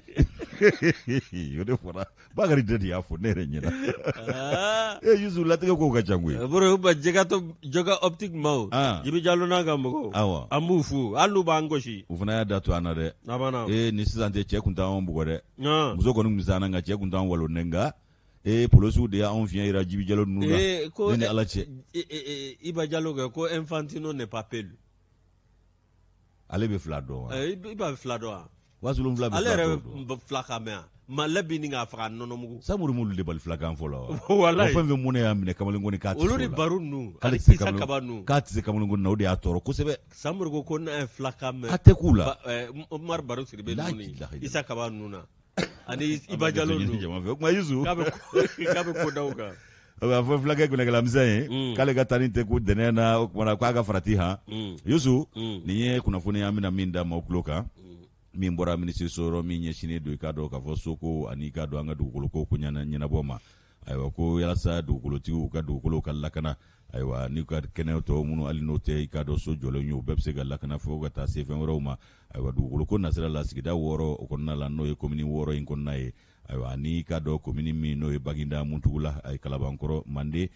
O de fɔra Bakari de y'a fɔ ne yɛrɛ ɲɛna. Ee Yusu latigɛ kow ka ca koyi. Boro ba jɛgɛtɔ jɛgɛ optique maaw. Jibi Jalo n'a ka mɔgɔw. Awɔ. An b'u fo hali n'u b'an gosi. U fana y'a da to an na dɛ. A banna. Ee ni sisan tɛ cɛ tun t'anw bugɔ dɛ. Muso kɔni tun bɛ se an na nka cɛ tun t'anw walo nɛ nka ee polosiw de y'anw fiɲɛ yira Jibi Jalo ninnu na. Ee ko ne ni Ala cɛ. Iba Jalo kɛ ko Infantino n'est pas Peul. Ale bɛ fila dɔn wa? Iba bɛ fila dɔn wa? Wasolon fila bɛ ale yɛrɛ bɛ filakan mɛn wa? Malɛ bɛ nin k'a faga nɔnɔmugu. Samori m'olu de bali filakan fɔ la wa? Walayi. O fɛn fɛn mun y'a minɛ kamalenkɔni k'a tɛ se o la. Olu ni baro ninnu ani Isa Kaba ninnu. K'a tɛ se kamalenkɔni na o de y'a tɔɔrɔ kosɛbɛ. Samori ko n'a ye filakan mɛn. A tɛ k'u la. Umaru Baro Sidibe ninnu ni Isa Kaba ninnu na. Ani Iba Jalo ninnu. Jama fɛ o kuma Yusu. K'a bɛ ko da u kan. A b'a fɔ fulakɛ kɛnɛkɛlamisɛn ye k'ale ka taa ni tɛ ko dɛnɛn na o kuma na k'a ka farati han. Yusu nin ye kunnafoni an bɛna min da maaw tulo kan. Min bɔra minisiriso yɔrɔ min ɲɛsinnen don i k'a dɔn k'a fɔ soko ani i k'a dɔn an ka dugukolo ko ko ɲɛnabɔ ma. Ayiwa ko yalasa dugukolotigiw ka dugukolo ka lakana ayiwa n'u ka kɛnɛ tɔw minnu hali n'o tɛ i k'a dɔn so jɔlen ye u bɛɛ bɛ se ka lakana fo ka taa se fɛn wɛrɛw ma. Ayiwa dugukolo ko nasira la sigida 6 o kɔnɔna la n'o ye komini 6 in kɔnɔna ye. Ayiwa ani i k'a dɔn komini min n'o ye Baginda Muntugula ayi Kalabankɔrɔ Mande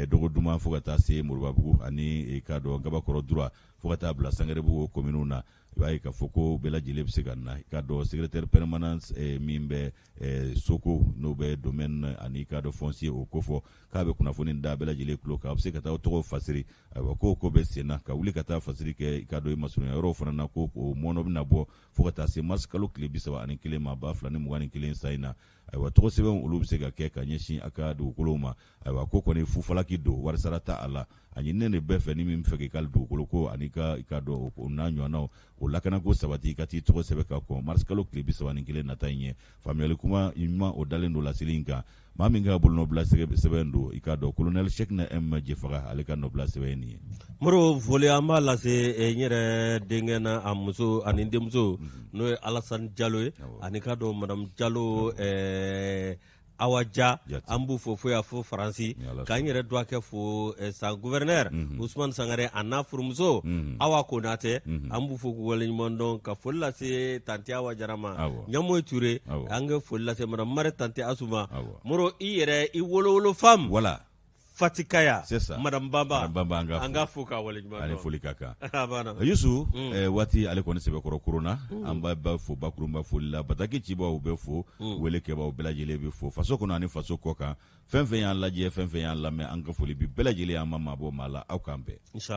Dogoduma fo ka taa se Moribabugu ani i k'a dɔn Gabakɔrɔ Dura fo ka taa bila Sangarebugu kominiw na. I b'a ye k'a fɔ ko bɛɛ lajɛlen bɛ se ka na i k'a dɔn secrétaire permanent min bɛ soko n'o bɛ domaine ani i k'a dɔn foncier o kofɔ k'a bɛ kunnafoni da bɛɛ lajɛlen tulo kan a bɛ se ka taa tɔgɔ fasiri ayiwa ko bɛ sen na ka wuli ka taa fasiri kɛ i k'a dɔn i masurunya yɔrɔw fana na ko o mɔnɔ bɛna bɔ fo ka taa se mars kalo tile 31 ma 2021 san in na. Ayiwa tɔgɔ sɛbɛnw olu bɛ se ka kɛ ka ɲɛsin a ka dugukolow ma. Ayiwa ko kɔni fufalaki don warisara t'a a la a ɲininen de bɛɛ fɛ ni min bɛ fɛ k'i ka dugukolo ko ani ka i ka dɔn o n'a ɲɔgɔnnaw o lakanako sabati i ka t'i tɔgɔ sɛbɛn ka kɔn mars kalo tile 31 nata in ɲɛ. Faamuyali kuma ɲuman o dalen don laseli in kan. Maa min ka bolonɔbila sɛbɛn don i k'a dɔn colonel Cheickna M Jefaga ale ka nɔbila sɛbɛn ye nin ye. Moro foli an b'a lase n yɛrɛ denkɛ n'a a muso ani denmuso n'o ye Alassane Jalo ye ani k'a dɔn madame Jalo Awa Ja an b'u fo fo y'a fo Faransi k'an yɛrɛ dɔgɔkɛ fo san gouverneur Ousmane Sangare a n'a furumuso Awa Konatɛ an b'u fo k'u waleɲuman dɔn ka foli lase tanti Awa Jara ma Ɲamoyi Ture an ka foli lase madame Mare tanti Asuma Moro i yɛrɛ i wolowolo femme voilà Fatikaya c'est ça madame Bamba an ka fo k'a waleɲuman dɔn ani foli ka kan Yusu waati ale kɔni sɛbɛkɔrɔ korona an b'a bɛɛ fo bakurunba foli la bataki cibaw bɛ fo wele kɛbaw bɛɛ lajɛlen bɛ fo faso kɔnɔ ani faso kɔ kan fɛn fɛn y'an lajɛ fɛn fɛn y'an lamɛn an ka foli bi bɛɛ lajɛlen an ma maa bɔ maa la aw k'an bɛn.